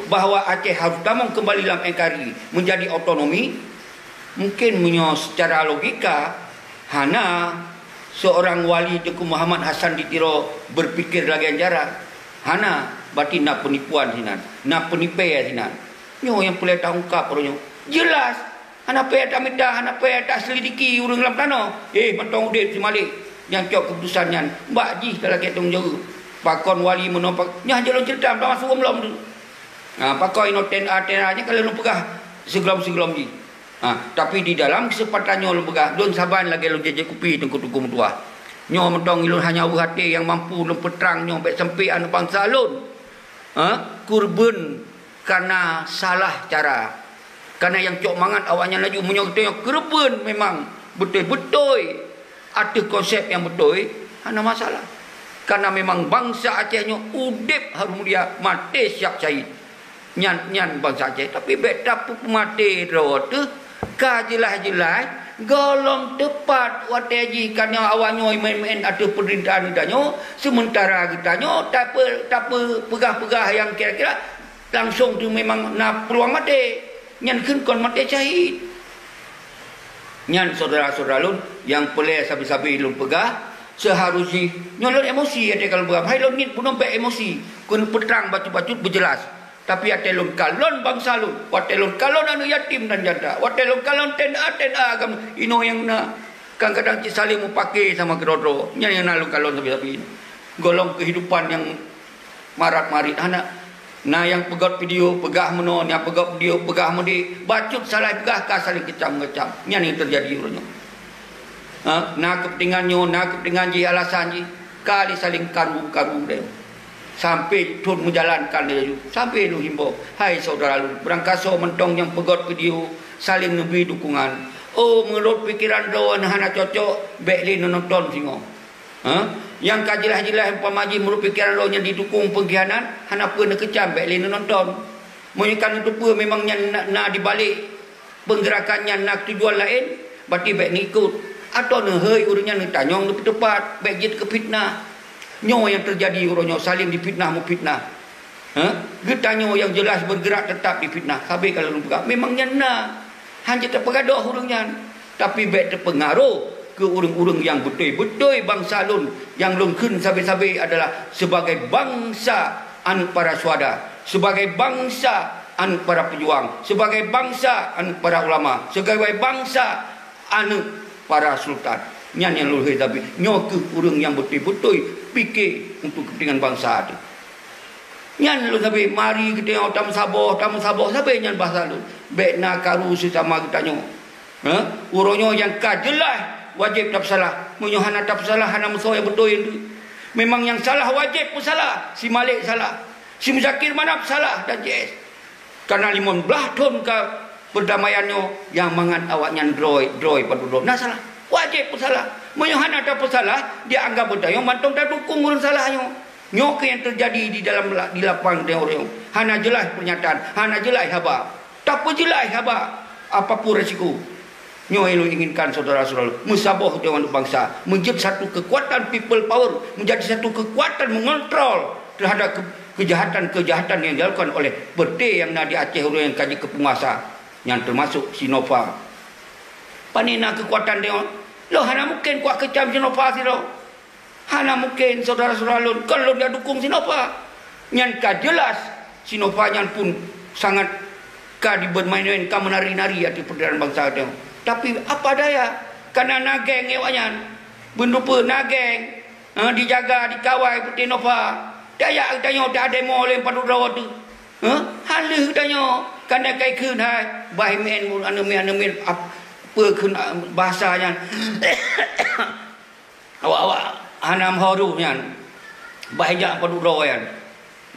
bahwa Aceh harus tamong kembali lam N K R I, menjadi otonomi. Mungkin meunyoe secara logika, hana seorang Wali Teungku Muhammad Hasan di Tiro berpikir lagèe nyan cara. Hana, berarti na penipuan sinan, na penipèe sinan. Nyoe nyang peureulèe taungkab uroe nyoe. Jelas, hana payah tamita, hana payah taselidiki ureueng lam tanoh. Eh, mantong udép si Malik nyang cok keuputusan nyan, bak jih talakèe tanggong jaweueb. Pakon wali meunoe pak-, nyan jalon ceurita, lam masa lom tu. Ha, pakon inoe T N A, T N A nyan ka lheueh lôn peugah sigohlom-sigohlom jih. Ha, tapi di dalam keuseumpatan nyoe lôn peugah, lôn saban lagèe lôn jép-jép kupi teungku-teungku meutuah. Nyoe mantong ulôn hana weueh até nyang mampu lôn peutrang nyoe bèk sampai aneuk bansa lôn, ha, keureubeuen kareuna salah cara. Kareuna nyang cok mangat awaknyan laju, meunyoe geutanyoe keureubeuen memang beutôi-beutôi ateueh konsep nyang beutôi, hana masalah. Kareuna memang bansa Aceh nyoe udép harôh mulia, maté siap syahid. Nyan, nyan bansa Aceh. Tapi bèk tapeupeumaté droe teuh, ka jeulaih-jeulaih gohlom teupat watèe jih ka nyoe awak nyoe meu'en-meu'en ateueh peumeurintah geutanyoe, seumeuntara geutanyoe tape-, tape-, peugah-peugah nyang kira-kira langsong teuh memang na peuluang maté. Nyan kheun kon maté syahid. Nyan syedara-syedara lôn nyang peureulèe sabe-sabe lôn peugah, seuharôh jih nyoe lôn emosi watèe ka lôn peugah. Hai lôn ngieng bunoe bèk emosi, keuneuk peutrang bacut-bacut beujeulaih. Tapi watèe lôn kalon bansa lôn, watèe lôn kalon aneuk yatim dan janda, watèe lôn kalon T N A, T N A agam inoe nyang na, kadang-kadang cit saléng meupaké sama keudroe-droe. Nyan nyang na lôn kalon sabe-sabe. Gohlom keuhidupan nyang marat-marit hana. Na nyang peugöt video, peugah meunoe, nyang peugöt video, peugah meudéh. Bacut salah peugah ka saléng keucam-keucam. Nyan nyang teujadi uroe nyoe. Ha, na keupeuntengan nyoe, na keupeuntengan jih, alasan jih. Ka lé saléng karu-karu deh. Sampai thon meujalankan laju. Sampai lôn himbau, hai syedara lôn, beurangkasoe mantong nyang peugöt video, saléng neubri dukungan. Oh, meunurot pikeran droe hana cocok, bèk lé neunonton singoh. Ha? Nyang ka jeulaih-jeulaih umpama jih meunurot pikeran droe nyan didukung peungkhianat, hana peue neukeucam, bèk lé neunonton. Meunyoe ka neuteupeue memang nyan na, na dibalek peunggeurakan nyan na tujuan laén, berarti bèk neuikot. Atawa neuhôi ureueng nyan neutanyong neupeuteupat, bèk jeuet keu fitnah. Nyoe nyang teujadi uroe nyoe, saléng difitnah meufitnah. Ha? Geutanyoe nyang jeulaih beugeurak teutap difitnah. Sabé ka lôn peugah, memang nyan na. Hanjeuet tapeugadôh ureueng nyan. Tapi bèk teupeungaroh keu ureueng-ureueng nyang beutôi-beutôi bansa lôn, nyang lôn kheun sabé-sabé adalah sebagai bansa aneuk para syuhada, sebagai bansa aneuk para peujuang, sebagai bansa aneuk para ulama, sebagai bansa aneuk para sultan. Nyan nyang lôn kheun sabé. Nyoe kheueh ureueng nyang beutôi-beutôi pike untuk keupeuntengan bansa teuh. Nyan lôn sabé, mari geutanyoe tameusaboh, tameusaboh, sabé nyan basa lôn. Bèk na karu seusama geutanyoe. Ha? Uroe nyoe nyang ka jeulaih wajéb tapeusalah. Meunyoe hana tapeusalah, hana meusoe nyang beutôi nyan. Memang nyang salah wajéb peusalah. Si Malik salah. Si Muzakir Manaf salah dan C S. Karena limong blaih thon ka peurdamaian nyoe nyang mangat awaknyan droe, droe padub droe. Na salah. Wajéb peusalah. Meunyoe hana tapeusalah, dianggap geutanyoe mantong tadukung ureueng salah nyoe. Nyoe keuh nyang teujadi di dalam la-, di lapang nyoe. Hana jeulaih peurnyataan, hana jeulaih haba. Tapeujeulaih haba, apapun resiko. Nyoe nyang lôn inginkan syedara-syedara lôn, meusaboh dewan bansa, meujeuet satu kekuatan people power, menjadi satu kekuatan mengontrol terhadap ke-, kejahatan-kejahatan yang dilakukan oleh peureute nyang na di Aceh uroe nyoe nyang ka jeuet keu peunguasa, nyang teumasok Sinopharm. Pane na kekuatan dewan? Lôn hana mungken kuat keucam Sinopharm sidroe. Hana mungken, syedara-syedara lôn, kon lôn jak dukung Sinopharm. Nyan ka jeulaih Sinopharm nyan pun sangat ka dibeurmain-main, ka meunari-nari ateueh peurdamaian bansa teuh. Tapi apa daya, kana na geng awaknyan. Beuneupeue na geng, eh, dijaga, dikawai peureute Sinopharm. Tajak geutanyoe ta demo lé padub droe teuh. Eh, han lheueh geutanyoe, kana kai kheun hai, bah meu'en aneuk miet, aneuk miet, ap-, peue kheun, ah, basa nyan. Awak-awak hana meuho roh nyan. Bah jak padub droe nyan.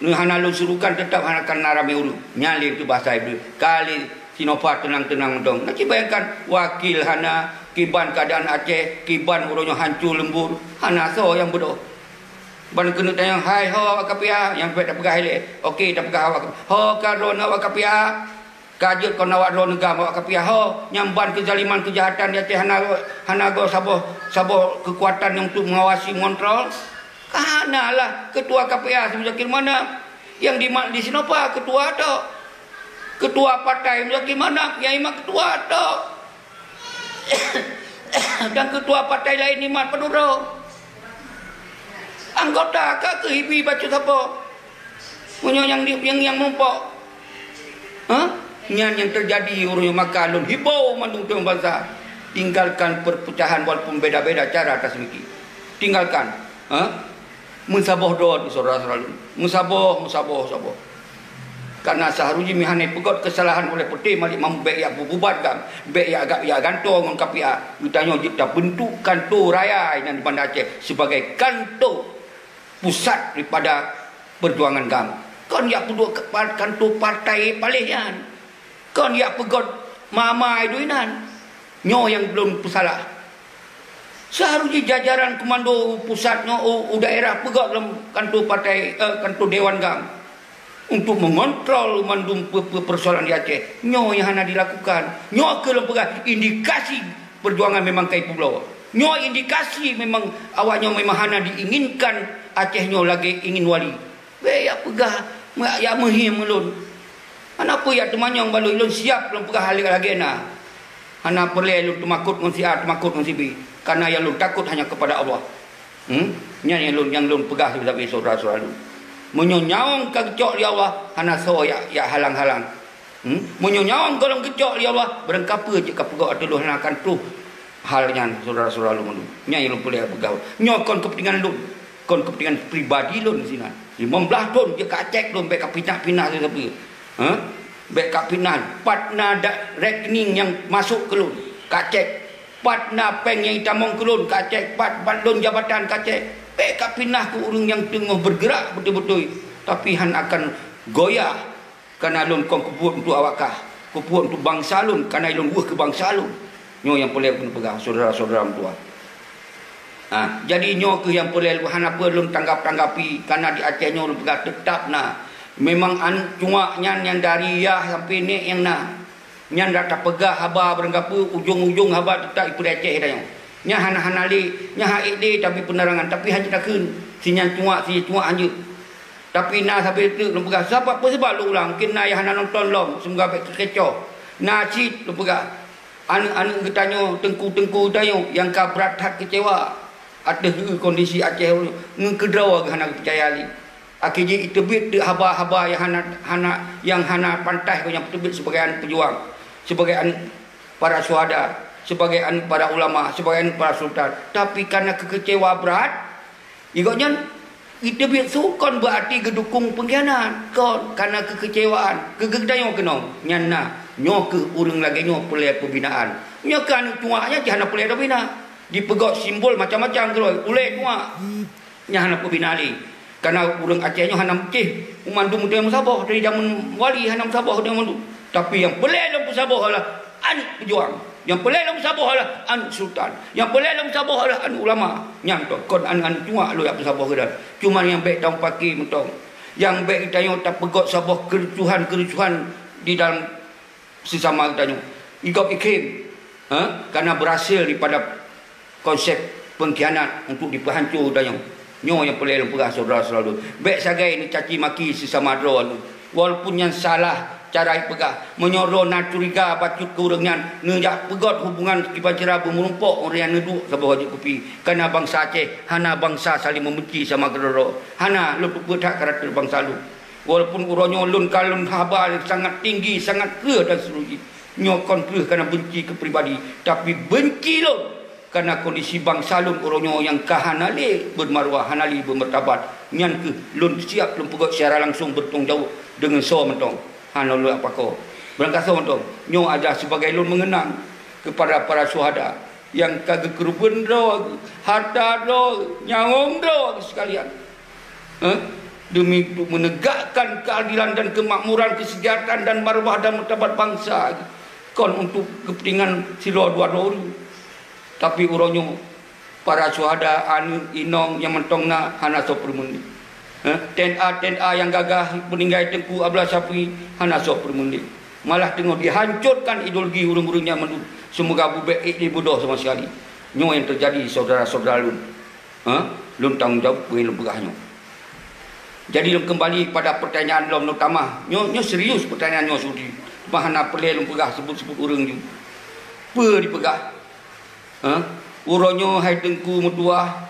Nyoe hana lôn suruhkan, teutap hana kana ramé ureueng. Nyan lé teuh basa Iblih. Ka lé Sinopharm teunang-teunang mantong. Nah, ci bayangkan, wakil hana, kiban keuadaan Aceh, kiban uroe nyoe hancô leumbur. Hana soe nyang beudôh. Ban keuneuk tanyong, "Hai ho awak kapia?" Nyang peuet tapeugah ilée. Oke, tapeugah awak. "Ho ka droeneuh awak kapia?" Ka jeuet kon awak droe neugam, awak kapiah ho, nyang ban keuzaliman, keujahatan di Aceh hana, hana go saboh, saboh keukuatan untuk mengawasi, mengontrol. Ka hana lah ketua kapiah si Muzakir Manaf. Yang dimat di Sinopa ketua tok. Ketua partai Muzakir Manaf, yang imat ketua tok. Dan ketua partai lain imat padum droe. Anggota ka keuh ibi bacut sapo. Meunyoe nyang di, nyang, nyang meurumpok. Ha? Nyan nyang teujadi uroe nyoe, maka lôn hibau mandum ureueng bansa. Tinggalkan perpecahan walaupun beda-beda cara taseumiké. Tinggalkan. Ha? Meusaboh droe, syedara-syedara lôn. Meusaboh, meusaboh, saboh. Karena seuhareuji meuhana peugot keusalahan oleh peuté malik mampu bék jak bububat gam, bék jak gab jak gantoe ngon kapiah. Geutanyoe jeuet tabentuk kanto raya inan di Banda Aceh sebagai kanto pusat daripada perjuangan gam. Kon jak peuduek ke pa-, kanto partai paléh nyan. Kon jak peugot ma-ma iduek inan. Nyoe nyang lôn peusalah. Seuhareuji jajaran komando pusat nyoe u, u daerah peugot lom kanto partai, eh, kanto dewan gam untuk mengontrol mandum pe-, pe-, persoalan di Aceh. Nyoe nyang hana dilakukan. Nyoe keuh lôn peugah indikasi perjuangan memang ka ipubloe. Nyoe indikasi memang awak nyoe memang hana diinginkan Aceh nyoe lagée ingin wali. Bék jak peugah, jak meuhiem ulôn. Hana peue jak teumanyong bak lôn, lôn siab lôn peugah lagée na. Hana peureulée lôn teumakot ngon si A, teumakot ngon si B, karena nyang lôn takot hanya kepada Allah. Hmm? Nyan nyang lôn, nyang lôn peugah sabe-sabe syedara-syedara lôn. Meunyoe nyawöng ka geucok lé Allah, hana soe jak, jak halang-halang. Hmm? Meunyoe nyawöng gohlom geucok lé Allah, barangkapeue jeuet ka peugot ateueh lôn hana akan troh hal nyan, syedara-syedara lôn mandum. Nyan nyang lôn peureulée peugah. Nyoe kon keupeuntengan lôn, kon keupeuntengan pribadi lôn sinan. Limong blaih thon jeuet ka cék lôn bék ka pinah-pinah sabe-sabe. Ha? Bék ka pinah, pat na da-, rekening nyang masok keu lôn, ka cék. Pat na péng nyang itamong keu lôn, ka cék. Pat, pat lôn jabatan, ka cék. Bék ka pinah keu ureuëng nyang teungoh beugeurak beutôi-beutôi, tapi hana akan goyah. Kana lôn kon keubuet untuk awak kah, keubuet untuk bansa lôn, kana lôn weueh keu bansa lôn. Nyoe nyang peureulée lôn peugah, syedara-syedara meutuwah. Ha, jadi nyoe keuh nyang peureulée lôn hana peue lôn tanggap-tanggapi, kana di Aceh nyoe lôn peugah teutap na. Memang aneuëk cuak nyan nyang dari yah sampoe nék nyang na. Nyan dak tapeugah haba barangkapeue, ujong-ujong haba teutap ipeureceh tanyoe. Nyan hana-hana lé, nyan han ék lé tabi peunerangan, tapi hana takheun. Si nyan cuak, si nyan cuak hanjeuet. Tapi na sabe teuk lôn peugah, sabab peue, sabab lôn ulang, mungkin na nyang hana nonton lom, semoga bék teukecoh. Na cit lôn peugah, aneuëk-aneuëk geutanyoe, teungku-teungku geutanyoe nyang ka brat that keucewa ateueh kondisi Aceh nyoe, ngon keudroe geuh hana geupeucaya lé. Akhé jih iteubiet teuk haba-haba nyang hana, hana, nyang hana pantas geuh nyang teubiet sibagai aneuëk peujuang, sibagai aneuëk para syuhada, sibagai aneuëk para ulama, sibagai aneuëk para sultan. Tapi kana keukeucewa brat, Di gobnyan iteubiet su kon beuarti geudukong peungkhianat, kon kana keukeucewaan, keu geutanyoe keunong. Nyan na, nyoe keuh ureuëng lagée nyoe peureulée peubinaan. Nyoe keuh aneuëk cuak nyan cit hana peureulée tabina. Dipeugot simbol macam-macam keudroe, ulée cuak. Nyan hana peubina lé. Kana ureuëng Aceh nyoe hana meucéh, mandum meuteumé meusaboh dari jameun wali hana meusaboh dari mandum. Tapi nyang peureulée lom peusaboh adalah aneuëk peujuang. Nyang peureulée lom peusaboh adalah aneuëk sultan. Nyang peureulée lom peusaboh adalah aneuëk ulama. Nyan toh kon aneuëk-aneuëk cuak lôn jak peusaboh keunan. Cuma nyang bék tamong paki mantong. Nyang bék geutanyoe tapeugot saboh keurucuhan-keurucuhan di dalam sesama geutanyoe. Igob ikhém, ha? Karena berhasil daripada konsep pengkhianat untuk dipeuhanco geutanyoe. Nyoe nyang peureulée lôn peugah syedara-syedara lôn. Bék sagai neucaci maki sesama droe lôn. Walaupun nyan salah cara ipeugah, meunyoe droe na curiga bacut keu ureuëng nyan, neujak peugot hubungan kiban cara beumeurumpok ureuëng nyang neuduek saboh wajéb kupi. Karena bansa Aceh hana bansa saling membenci sama keudroe-droe. Hana lôn peubuet that karakter bansa lôn. Walaupun uroe nyoe lôn ka lôn haba sangat tinggi, sangat kreueh dan seterusnya. Nyoe kon kreueh karena benci keu pribadi, tapi benci lôn karena kondisi bansa lôn uroe nyoe nyang ka hana lé beumarwah, hana lé beumartabat. Nyan keuh lôn siap lôn peugot secara langsung bertanggung jawab deungon soe mantong. Hana lôn apakoe. Beurangkasoe mantong. Nyoe adalah sebagai lôn mengenang kepada para syuhada nyang ka geukeureubeuen droe, harta droe, nyawöng droe sekalian. Eh, demi untuk menegakkan keadilan dan kemakmuran, kesejahteraan dan marwah dan martabat bangsa, kon untuk kepentingan sidroe dua droe ureuëng. Tapi uroe nyoe, para syuhada, aneuëk inong nyang mantong na hana soe peureumeun lé. Eh, T N A, T N A nyang gagah meuninggai Teungku Abdullah Syafri hana soe peureumeun lé. Malah teungoh dihancurkan ideologi ureuëng-ureuëng nyan mandum, seumoga bubek ék lé beudôh sama sekali. Nyoe nyang teujadi, syedara-syedara lôn. Ha? Lôn tanggong jaweueb peue nyang lôn peugah nyoe. Jadi lôn keumbali pada peurtanyaan lom lôn tamah. Nyoe, nyoe serius peurtanyaan nyoe, Sudi. Bah hana peureulée lôn peugah seubut-seubut ureuëng ju. Peue dipeugah? Ha? Uroe nyoe hai Teungku meutuah,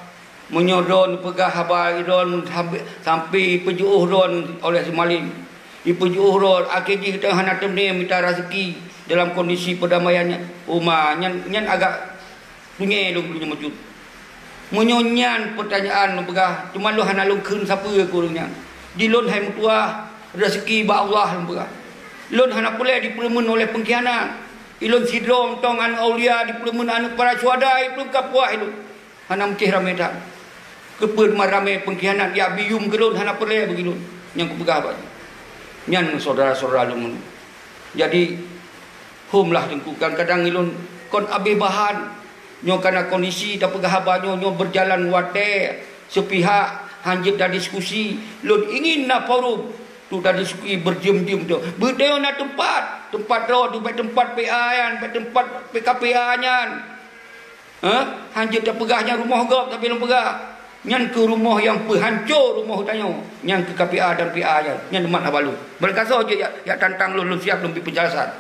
meunyoe droeneuh peugah haba droeneuh sampai, sampai ipeujiôh droeneuh oleh si Malém, ipeujiôh droeneuh, akhé jih geutanyoe hana teumé mita raseuki dalam kondisi peurdamaian nyan, uma nyan, nyan agak tunyée lôn keu meujeuet. Meunyoe nyan peurtanyaan lôn peugah, teuma lôn hana lôn kheun sapeue keu ureuëng nyan. Di lôn hai meutuah, raseuki bak Allah lôn peugah. Lôn hana peureulée dipeureumeun oleh peungkhianat. Ilôn sidroe mantong aneuëk aulia dipeureumeun aneuëk para syuhada, ipeureumeun ka puah ilôn. Hana meucéh ramé that. Keupeue teuma ramé peungkhianat jak biyum keu lôn hana peureulée bagi lôn nyang kupeugah bak nyan. Nyan syedara-syedara lôn. Jadi, hom lah Teungku, kadang-kadang ilôn kon abéh bahan. Nyoe kana kondisi tapeugah haba nyoe, nyoe beujalan watée seupihak, hanjeuet tadiskusi. Lôn ingin na forum tu tadiskusi beujeuem-jeuem tu. Beutôi na teumpat, teumpat droe tu, bèk teumpat P A nyan, bèk teumpat P K P A nyan. Ha? Hanjeuet tapeugah nyan rumoh gob, tapi lôn peugah. Nyan keuh rumoh nyang peuhanco rumoh tanyoe. Nyan keuh K P A dan P A nyan. Nyan teuma haba lôn. Beurangkasoe jeuet jak, jak tantang lôn, lôn siab lôn bri peunjelasan.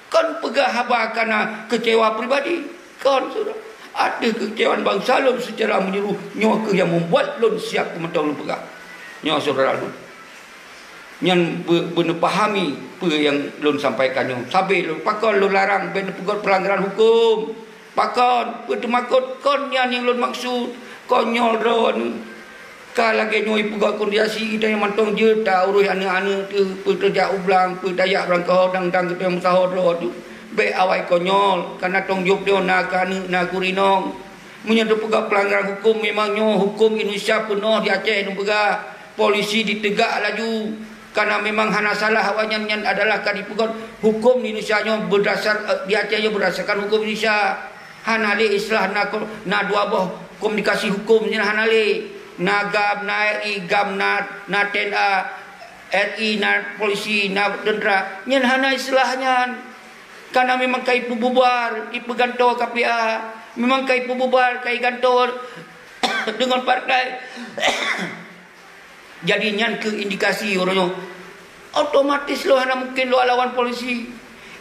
Kon peugah haba kana keucewa pribadi. Kon, syedara. Ateueh keucewan bansa lôn seucara meunyeluruh, nyoe keuh nyang membuat lôn siab keu mantong lôn peugah. Nyoe syedara lôn. Nyan beu-, beuneupahami peue nyang lôn sampaikan nyoe. Sabe lôn, pakon lôn larang bèk neupeugot peulanggaran huköm. Pakon? Peue teumakot kon nyan nyang lôn maksud. Konyol droeneuh. Ka lagèe nyoe ipeugot kondisi geutanyoe mantong jeuet ta-urus aneuëk-aneuëk teuh, peue teujak u blang, peue tajak beurangkaho dang-dang geutanyoe meusaho droe teuh. Bèk awai konyol, kana tong jôb nyoe na keu aneuëk, na keu rinong. Meunyoe teupeugah peulanggaran huköm, memang nyoe huköm Indonesia peunoh di Aceh lôn peugah. Polisi diteugak laju. Kana memang hana salah awaknyan, nyan adalah ka dipeugot huköm di Indonesia nyoe beudasar, eh, di Aceh nyoe beudasarkan huköm Indonesia. Hana lé istilah na ko-, na dua boh komunikasi huköm nyan hana lé. Na GAM, na R I, GAM na, na T N A, R I na polisi, na tentera. Nyan hana istilah nyan. Kana memang ka ipeububar, ipeugantoe K P A. Memang ka ipeububar, ka igantoe deungon partai. Jadi nyan keuh indikasi uroe nyoe. Otomatis lôn hana mungken lôn lawan polisi.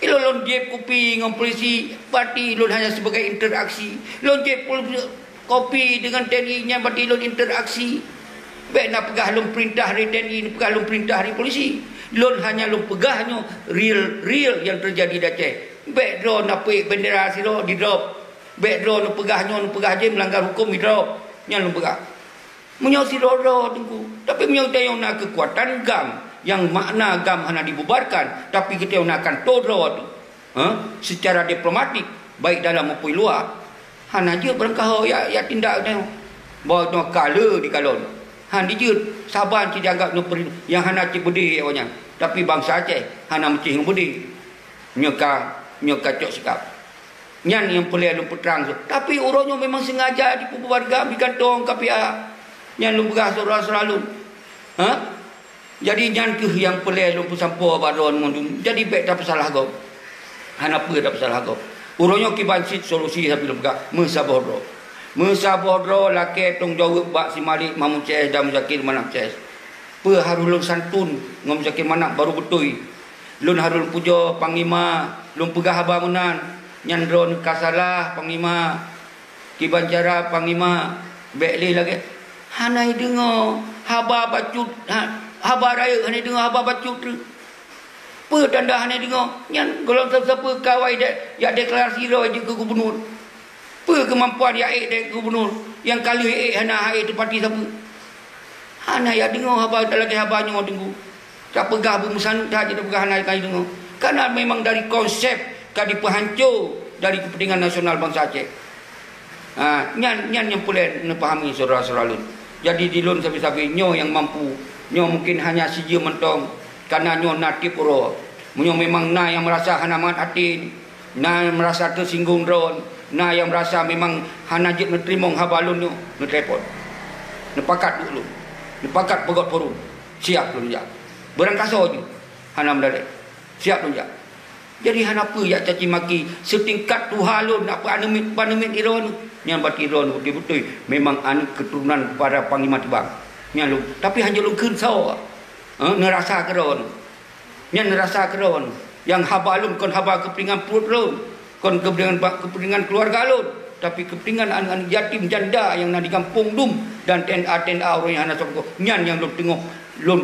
Ilôn lôn jieb kupi ngon polisi, berarti lôn hanya sebagai interaksi. Lôn jieb pol-, kopi dengan T N I nyan berarti lôn interaksi. Bèk na peugah lôn perintah dari T N I, peugah lôn perintah dari polisi. Lôn hanya lôn peugah nyoe real, real yang terjadi di Aceh. Bèk droe na peuék bendera sidroe di drop. Bèk droe neupeugah nyoe, neupeugah jih melanggar huköm di drop. Nyan lôn peugah. Meunyoe sidroe-droe Teungku, tapi meunyoe geutanyoe na keukuatan GAM, nyang makna GAM hana dibubarkan, tapi geutanyoe na kantô droe tu, ha, secara diplomatik, baik dalam maupun luar, hana jeuet beurangkaho jak, jak tindak geutanyoe. Bahwa nyoe ka le dikalon. Han dijeuet, saban cit dianggap nyoe peri-, nyang hana cit beudé awaknyan. Tapi bansa Aceh hana meucih ngon beudé. Nyoe ka, nyoe ka cok sikap. Nyan nyang peureulèe lôn peutrang. Tapi uroe nyoe memang sengaja dipeububarkan di kantô K P A. Nyan lôn peugah syedara-syedara lôn. Ha? Jadi nyan keuh nyang peureulèe lôn peusampoe bak droeneuh mandum. Jadi bèk tapeusalah gob. Hana peue tapeusalah gob. Uroe nyoe kiban cit solusi sabe lôn peugah, meusaboh droe. Meusaboh droe lakèe tong jaweueb bak si Malik Mahmud C S dan Muzakir Manaf C S. Peue harôh lôn santun ngon Muzakir Manaf baru beutôi. Lôn harôh lôn pujoe Panglima, lôn peugah haba meunan, nyan droeneuh ka salah Panglima. Kiban cara Panglima, bèk lé lagèe hana ideungoe haba bacut, ha, haba rayeuk hana ideungoe haba bacut. Peue tanda hana ideungoe? Nyan gohlom sapeue-sapeue ka awai de-, jak deklarasi droe jeuet keu gubunur. Peue keumampuan jak ék dèk gubunur nyang ka lheueh ék hana hana ék teupati sapeue? Hana jak deungoe haba lagèe haba nyoe Teungku. Tapeugah beumeusaneuk that jeuet tapeugah hana ka deungoe. Karena memang dari konsep ka dipeuhanco dari keupeuntengan nasional bansa Aceh. Ha, nyan, nyan nyang peureulèe neupahami syedara-syedara lôn. Jadi di lôn sabe-sabe nyoe nyang mampu, nyoe mungken hanya sijeuem mantong, karena nyoe na tiep uroe. Meunyoe memang na nyang meurasa hana mangat até, na nyang meurasa teusinggung droen, na nyang meurasa memang hana jeuet neuteurimong haba lôn nyoe, neutelepon. Neupakat duek lôn. Neupakat peugot forum. Siap lôn jak. Beurangkasoe jih. Hana meudalèe. Siap lôn jak. Jadi hana peue jak caci maki, seutingkat tuha lôn, nak peuaneumit-paneumit droeneuh. Nyan berarti droeneuh beutôi-beutôi memang aneuëk keuturonan para panglima tibang. Nyan lôn, tapi hanjeuet lôn kheun soe, eh, neurasa keudroe. Nyan neurasa keudroe. Nyang haba lôn kon haba keupeuntengan pruet lôn, kon keupeuntengan, keupeuntengan keuluwarga lôn, tapi keupeuntengan aneuëk-aneuëk yatim janda nyang na di gampông dum dan T N A, T N A ureuëng nyang hana sapeue. Nyan nyang lôn teungoh lôn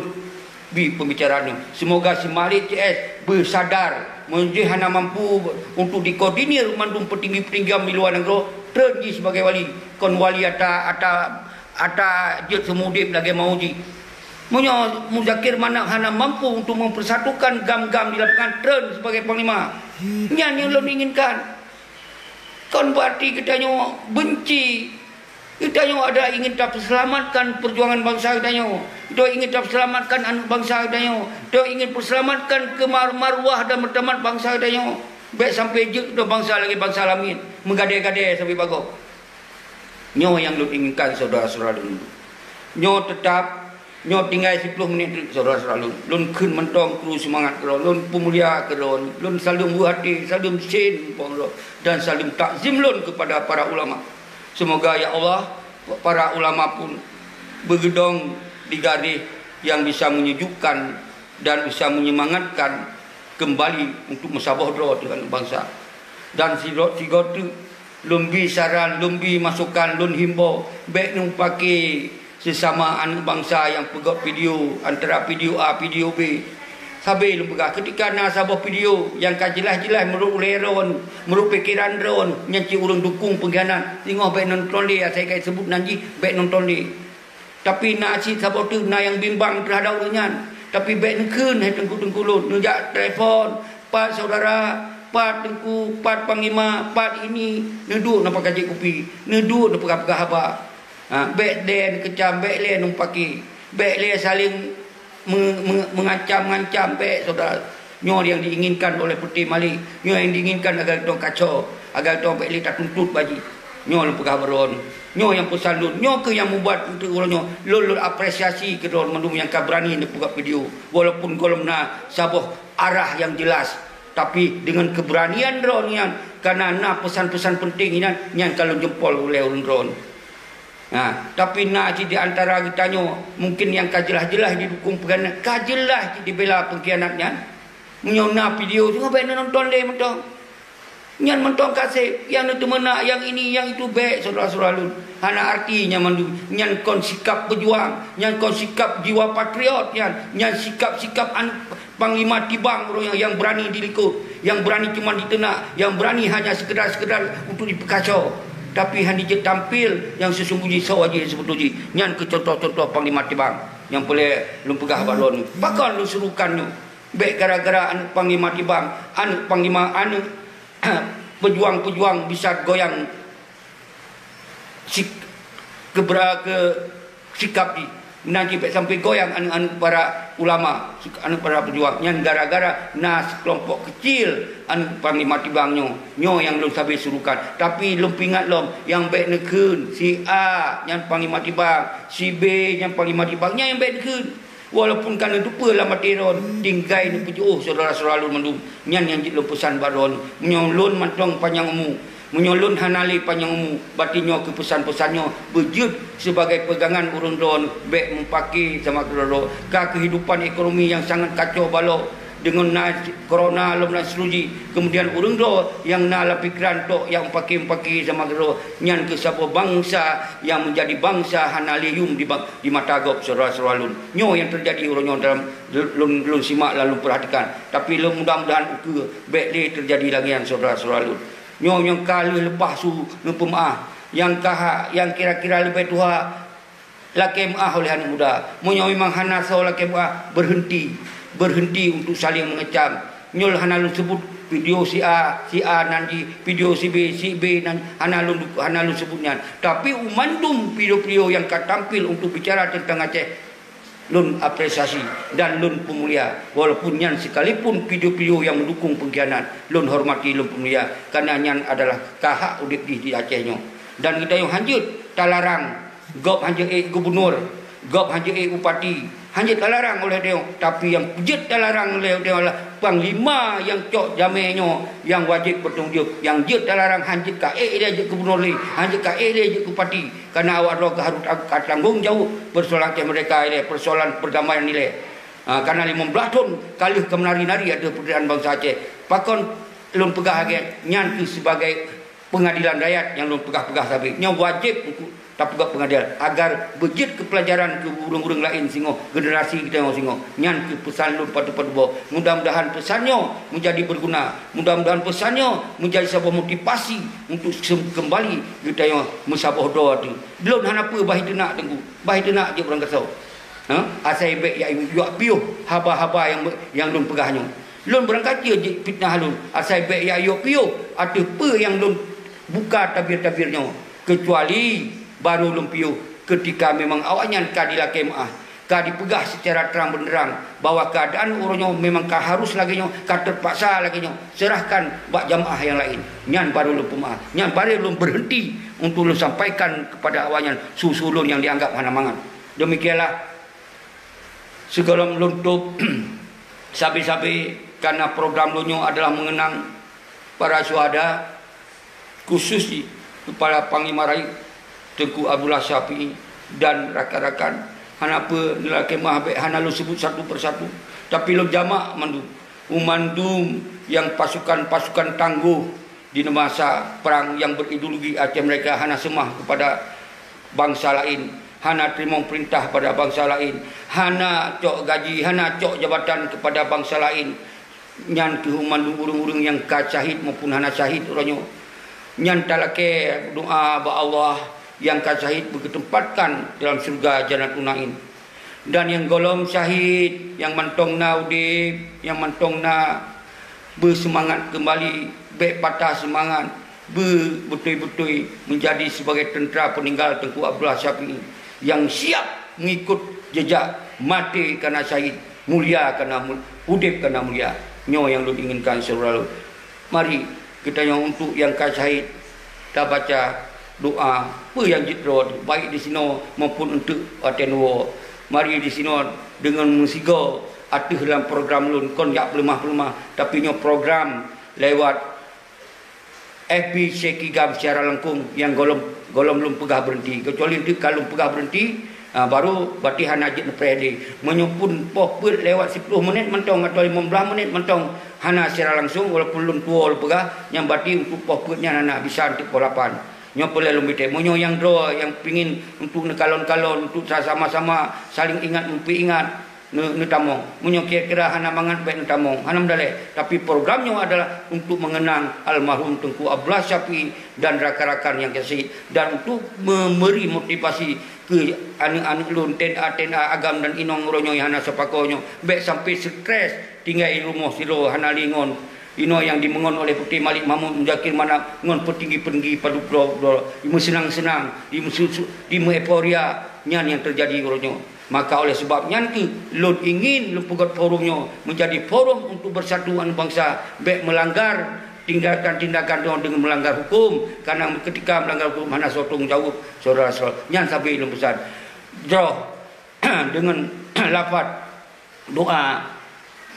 bi pembicaraan nyoe. Semoga si Malik C S beusadar, meunyoe hana mampu untuk dikoordinir mandum petinggi-petinggi di luwa nanggroe, treun jih sibagai wali. Kon wali ata, ata, ata jeuet seumudeb lagée mau jih. Meunyoe Muzakir Manaf hana mampu untuk mempersatukan GAM-GAM di lapangan, treun sibagai panglima. Nyan nyang lôn inginkan. Kon berarti geutanyoe benci. Geutanyoe adalah ingin tapeuseulamatkan peujuangan bansa geutanyoe. Geutanyoe ingin tapeuseulamatkan aneuëk bansa geutanyoe. Geutanyoe ingin peuselamatkan keumar-, marwah dan martabat bansa geutanyoe. Bék sampai jeuet droe bansa lagée bansa lamin, meugadée-gadée sabe bagoe. Nyoe nyang lôn inginkan, syedara-syedara lôn. Nyoe teutab Nyoe tinggai siploh menit teuk, syedara-syedara lôn. Lôn kheun mantong kru seumangat keudroe, lôn peumulia keudroe, lôn saleuem weueh até, saleuem sen po keudroe, dan saleuem takzim lôn keupada para ulama. Seumoga, ya Allah, para ulama pun beugeudong di garéh nyang bisa menyejukkan dan bisa menyemangatkan keumbali untuk meusaboh droe teuh aneuëk bansa. Dan sidroe sigoe teuk lôn bi saran, lôn bi masukan, lôn himbau, bék neupake seusama aneuëk bansa nyang peugét video antara video A, video B. Sabe lôn peugah, keutika na saboh video nyang ka jeulaih-jeulaih meunurot ulée droe, meunurot pikeran droe, nyan cit ureuëng dukong peungkhianat, singoh bék nonton lé, asai ka jiseubut nan jih, bék nonton lé. Tapi na cit saboh teuk na nyang bimbang teuhadap ureuëng nyan. Tapi bék neukheun, hai teungku-teungku lôn, neujak telepon, "Pat syedara, pat teungku, pat panglima, pat ini," neuduek na pakajik kupi, neuduek na peugah-peugah haba. Ha, bék lé neukeucam, bék lé neupaki, bék lé saléng me-, me-, meungancam-ngancam, bék, syedara. Nyoe nyang diinginkan oleh Peuté Malik. Nyoe nyang diinginkan agar geutanyoe kacau, agar geutanyoe bék lé tatuntut bak jih. Nyoe lôn peugah bak droeneuh. Nyoe nyang peusan lôn. Nyoe kheueh nyang mubat untuk uroe nyoe. Lôn, lôn apresiasi keu droeneuh mandum nyang ka beurani neupeugah video. Walaupun gohlom na saboh arah nyang jelas, tapi deungon keubeuranian droeneuh nyan, kareuna na peusan-peusan peunteng inan, nyan ka lôn jempol ulée ureuëng droeneuh. Nah, tapi na cit di antara geutanyoe mungken nyang ka jeulaih-jeulaih didukong peungkhianat, ka jeulaih cit dibela peungkhianat nyan. Meunyoe na video singoh bék neunonton lé mantong. Nyan mantong kaseb, nyang neuteumeunak, nyang ini, nyang itu, bék, syedara-syedara lôn. Hana arti nyan mandum. Nyan kon sikap peujuang, nyan kon sikap jiwa patriot nyan, nyan sikap-sikap aneuëk Panglima Tibang ureuëng nyang, nyang beurani dilikot, nyang beurani cuma diteunak, nyang beurani hanya sekedar-sekedar untuk dipeukaco, tapi hana jeuet tampil nyang sesungguh jih soe jih seubeutôi jih. Nyan keuh contoh-contoh Panglima Tibang nyang peureulée lôn peugah bak lôn. Pakon lôn serukan nyoe? Bék gara-gara aneuëk Panglima Tibang, aneuëk Panglima, aneuëk peujuang-peujuang bisa goyang sik-, keubra-, keu sikap jih. Meunan cit bék sampai goyang aneuëk-aneuëk para ulama, sik-, aneuëk para peujuang. Nyan gara-gara na sikeulompok keucil aneuëk Panglima Tibang nyoe. Nyoe nyang lôn sabe surukan. Tapi lôn peuingat lom, nyang bék neukheun, si A nyan Panglima Tibang, si B nyan Panglima Tibang, nyan nyang bék neukheun. Walaupun ka neuteupeue lam até droeneuh, tinggai neupeujiôh syedara-syedara lôn mandum. Nyan nyang jeuet lôn peusan bak droeneuh. Meunyoe lôn mantong panyang umu, meunyoe lôn hana lé panyang umu, berarti nyoe keuh peusan-peusan nyoe beujeuet sibagai peugangan ureuëng droeneuh bék mupake sama keudroe-droe. Ka keuhidupan ekonomi nyang sangat kacau balau deungon na corona lom dan seterusnya. Kemudian ureuëng droe nyang na lam pikeran tok nyang mupake-mupake sama keudroe, nyan keuh saboh bansa nyang meunjadi bansa hana lé yum di ba-, di mata gob syedara-syedara lôn. Nyoe nyang teujadi uroe nyoe dalam lôn, lôn simak lalu peurhatikan. Tapi lôn mudah-mudahan ukeue bék lé teujadi lagée nyan syedara-syedara lôn. Nyoe nyang ka lheueh leupah su neupeumeuáh, nyang ka ha-, nyang kira-kira leubeh tuha lakée meuáh oleh aneuëk muda. Meunyoe memang hana soe lakée meuáh, berhenti. Berhenti untuk saling mengecam. Nyoe hana lôn sebut video si A, si A nan jih, video si B, si B nan, hana lôn, hana lôn sebut nyan. Tapi u mandum video-video nyang ka tampil untuk bicara tentang Aceh, lôn apresiasi dan lôn peumulia. Walaupun nyan sekalipun video-video nyang meudukong peungkhianat, lôn hormati, lôn peumulia. Kareuna nyan adalah ka hak udeb jih di Aceh nyoe. Dan geutanyoe hanjeuet talarang gob hanjeuet ék gubunur, Gob hana jeuet bupati, hana jeuet talarang oleh tanyoe, tapi nyang jeuet talarang oleh tanyoe adalah panglima nyang cok jamé nyoe nyang wajéb bertanggung jawab. Nyang jeuet talarang hana jeuet ka ék ilée jeuet gubernur lé, hana jeuet ka ék ilée jeuet bupati, karena awak droe ka harôh ta-, ka tanggong jaweueb persoalan Aceh Merdeka ilée, persoalan perdamaian ilée. Ha, karena limong blaih thon ka lheueh ka meunari-nari ateueh peurderitaan bansa Aceh. Pakon lôn peugah lagée nyan keuh sibagai Pengadilan rakyat nyang lôn peugah-peugah sabe nyoe wajéb untuk tapeugah pengadilan agar beujeuet keu peulajaran keu ureuëng-ureuëng laén singoh, generasi geutanyoe singoh. Nyan keuh peusan lôn padub-padub boh. Mudah-mudahan peusan nyoe meujadi beuguna. Mudah-mudahan peusan nyoe meujadi saboh motivasi untuk sem-, keumbali geutanyoe meusaboh droe teuh. Lôn hana peue bah iteunak teungku, bah iteunak jeuet ureuëng gasoe. Ha? Asai bék ya-, yuak piôh haba-haba nyang, nyang lôn peugah nyoe. Lôn beurangkajeue jeuet fitnah lôn, asai bék ya-, yuak piôh ateueh peue nyang lôn buka tabir-tabir nyoe, keucuali barô lôn piôh keutika memang awaknyan ka dilakée meuáh, ka dipeugah seucara trang beunderang bahwa keuadaan uroe nyoe memang ka harus lagée nyoe, ka teupaksa lagée nyoe, seurahkan bak jamaah nyang laén. Nyan barô lôn peumeuáh, nyan barô lôn beureunti untuk lôn sampaikan keupada awaknyan su-su lôn nyang dianggap hana mangat. Demikianlah sigohlom lôn tôb sabe-sabe, karena program lôn nyoe adalah mengenang para syuhada, khusus di Kepala Panglima Rayeuk Teungku Abdullah Syafi'i dan rakan-rakan. Hana peue, neulakée meuáh bék hana lôn sebut satu persatu, tapi lôn jamak mandum, u mandum nyang pasukan-pasukan tanggoh di masa perang nyang berideologi Aceh Merdeka hana seumah kepada bansa laén, hana teurimong peurintah pada bansa laén, hana cok gaji, hana cok jabatan kepada bansa laén. Nyan keuh mandum ureuëng-ureuëng nyang ka syahid maupun hana syahid uroe nyoe. Nyan talakée doá bak Allah nyang ka syahid beugeuteumpatkan dalam syeuruga Jannatul Naim. Dan nyang gohlom syahid, nyang mantong na udeb, nyang mantong na beuseumangat keumbali, bék patah seumangat, beubeutôi-beutôi meujadi sibagai teuntra peuninggal Teungku Abdullah Syafi'i nyang siab meuikot jeujak, maté kana syahid, mulia kana mul-, udeb kana mulia. Nyoe nyang lôn inginkan syedara lôn. Mari geutanyoe untuk nyang ka syahid tabaca doá peue nyang jeuet droe, baik disinoe maupun eunteuk watée neuwoe. Mari disinoe deungon meusigoe ateueh lam program lôn, kon jak peuleumah-peuleumah, tapi nyoe program lewat F B C Kigam secara langsung nyang gohlom, gohlom lôn peugah beureuhenti. Keucuali eunteuk ka lôn peugah beureuhenti, ha, baru berarti hana jeuet neupreh lé. Meunyoe pun poh peuet lewat siploh menit mantong atawa limong blaih menit mantong hana secara langsung, walaupun lôn tuwoe lôn peugah, nyan berarti untuk poh peuet nyan hana bisa eunteuk poh lapan. Nyoe peureulée lôn bri tée. Meunyoe nyang droe nyang pingin untuk neukalon-kalon, untuk sa-, sama-sama saling ingat meupeuingat, neu-, neutamong. Meunyoe kira-kira hana mangat, bék neutamong, hana meudalée. Tapi program nyoe adalah untuk mengenang almarhum Teungku Abdullah Syafi'i dan rakan-rakan nyang ka syahid, dan untuk memberi motivasi keu aneuëk-aneuëk lôn, T N A, T N A agam dan inong uroe nyoe nyang hana seupako nyoe, bék sampai stres tinggai rumoh sidroe hana lé ngon. Inoe nyang dimeungon oleh Putéh Malik Mahmud, Muzakir Manaf ngon peutinggi-peutinggi padub droe-droe, dimeuseunang-seunang, dimeusu-su-, dimeueuforia, nyan nyang teujadi uroe nyoe. Maka oleh sebab nyan keuh lôn ingin lôn peugét forum nyoe meujadi forum untuk beusatu aneuëk bansa, bék meulanggar tindakan-tindakan droe deungon meulanggar huköm, karena keutika meulanggar huköm hana soe tanggong jaweueb, syedara-syedara. Nyan sabe lôn peusan. Droe deungon lafaz doá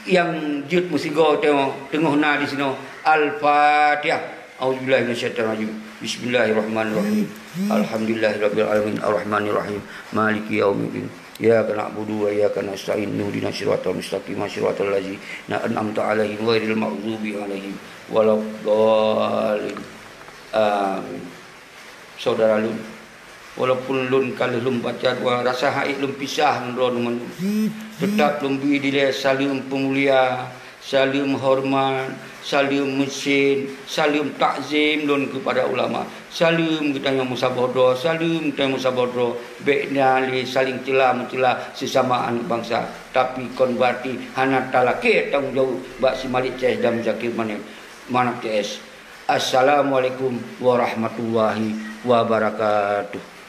nyang jeuet meusigoe teungoh, teungoh na disinoe. Al-Fatihah. A'udzubillahi minasyaitonirrajim. Bismillahirrahmanirrahim. Alhamdulillahirabbil alamin, arrahmanirrahim, maliki yaumiddin. Iyyaka na'budu wa iyyaka nasta'in. Ihdinas siratal mustaqim, siratal ladzina an'amta 'alaihim ghairil maghdubi 'alaihim waladdallin. Amin. Syedara lôn, walaupun lôn ka lheueh lôn baca doá, rasa haiek lôn pisah ngon droeneuh mandum. Teutab lôn bri dilée saleuem peumulia, saleuem horeumat, saleuem meusen, saleuem takzim lôn keupada ulama. Saleuem geutanyoe meusaboh droe, saleuem geutanyoe meusaboh droe. Bék na lé saléng ceula-meuceula seusama aneuëk bansa. Tapi kon beurati hana talakée tanggong jaweueb bak si Malik C S dan Zakir Manéh, Manaf C S. Assalamualaikum warahmatullahi wabarakatuh.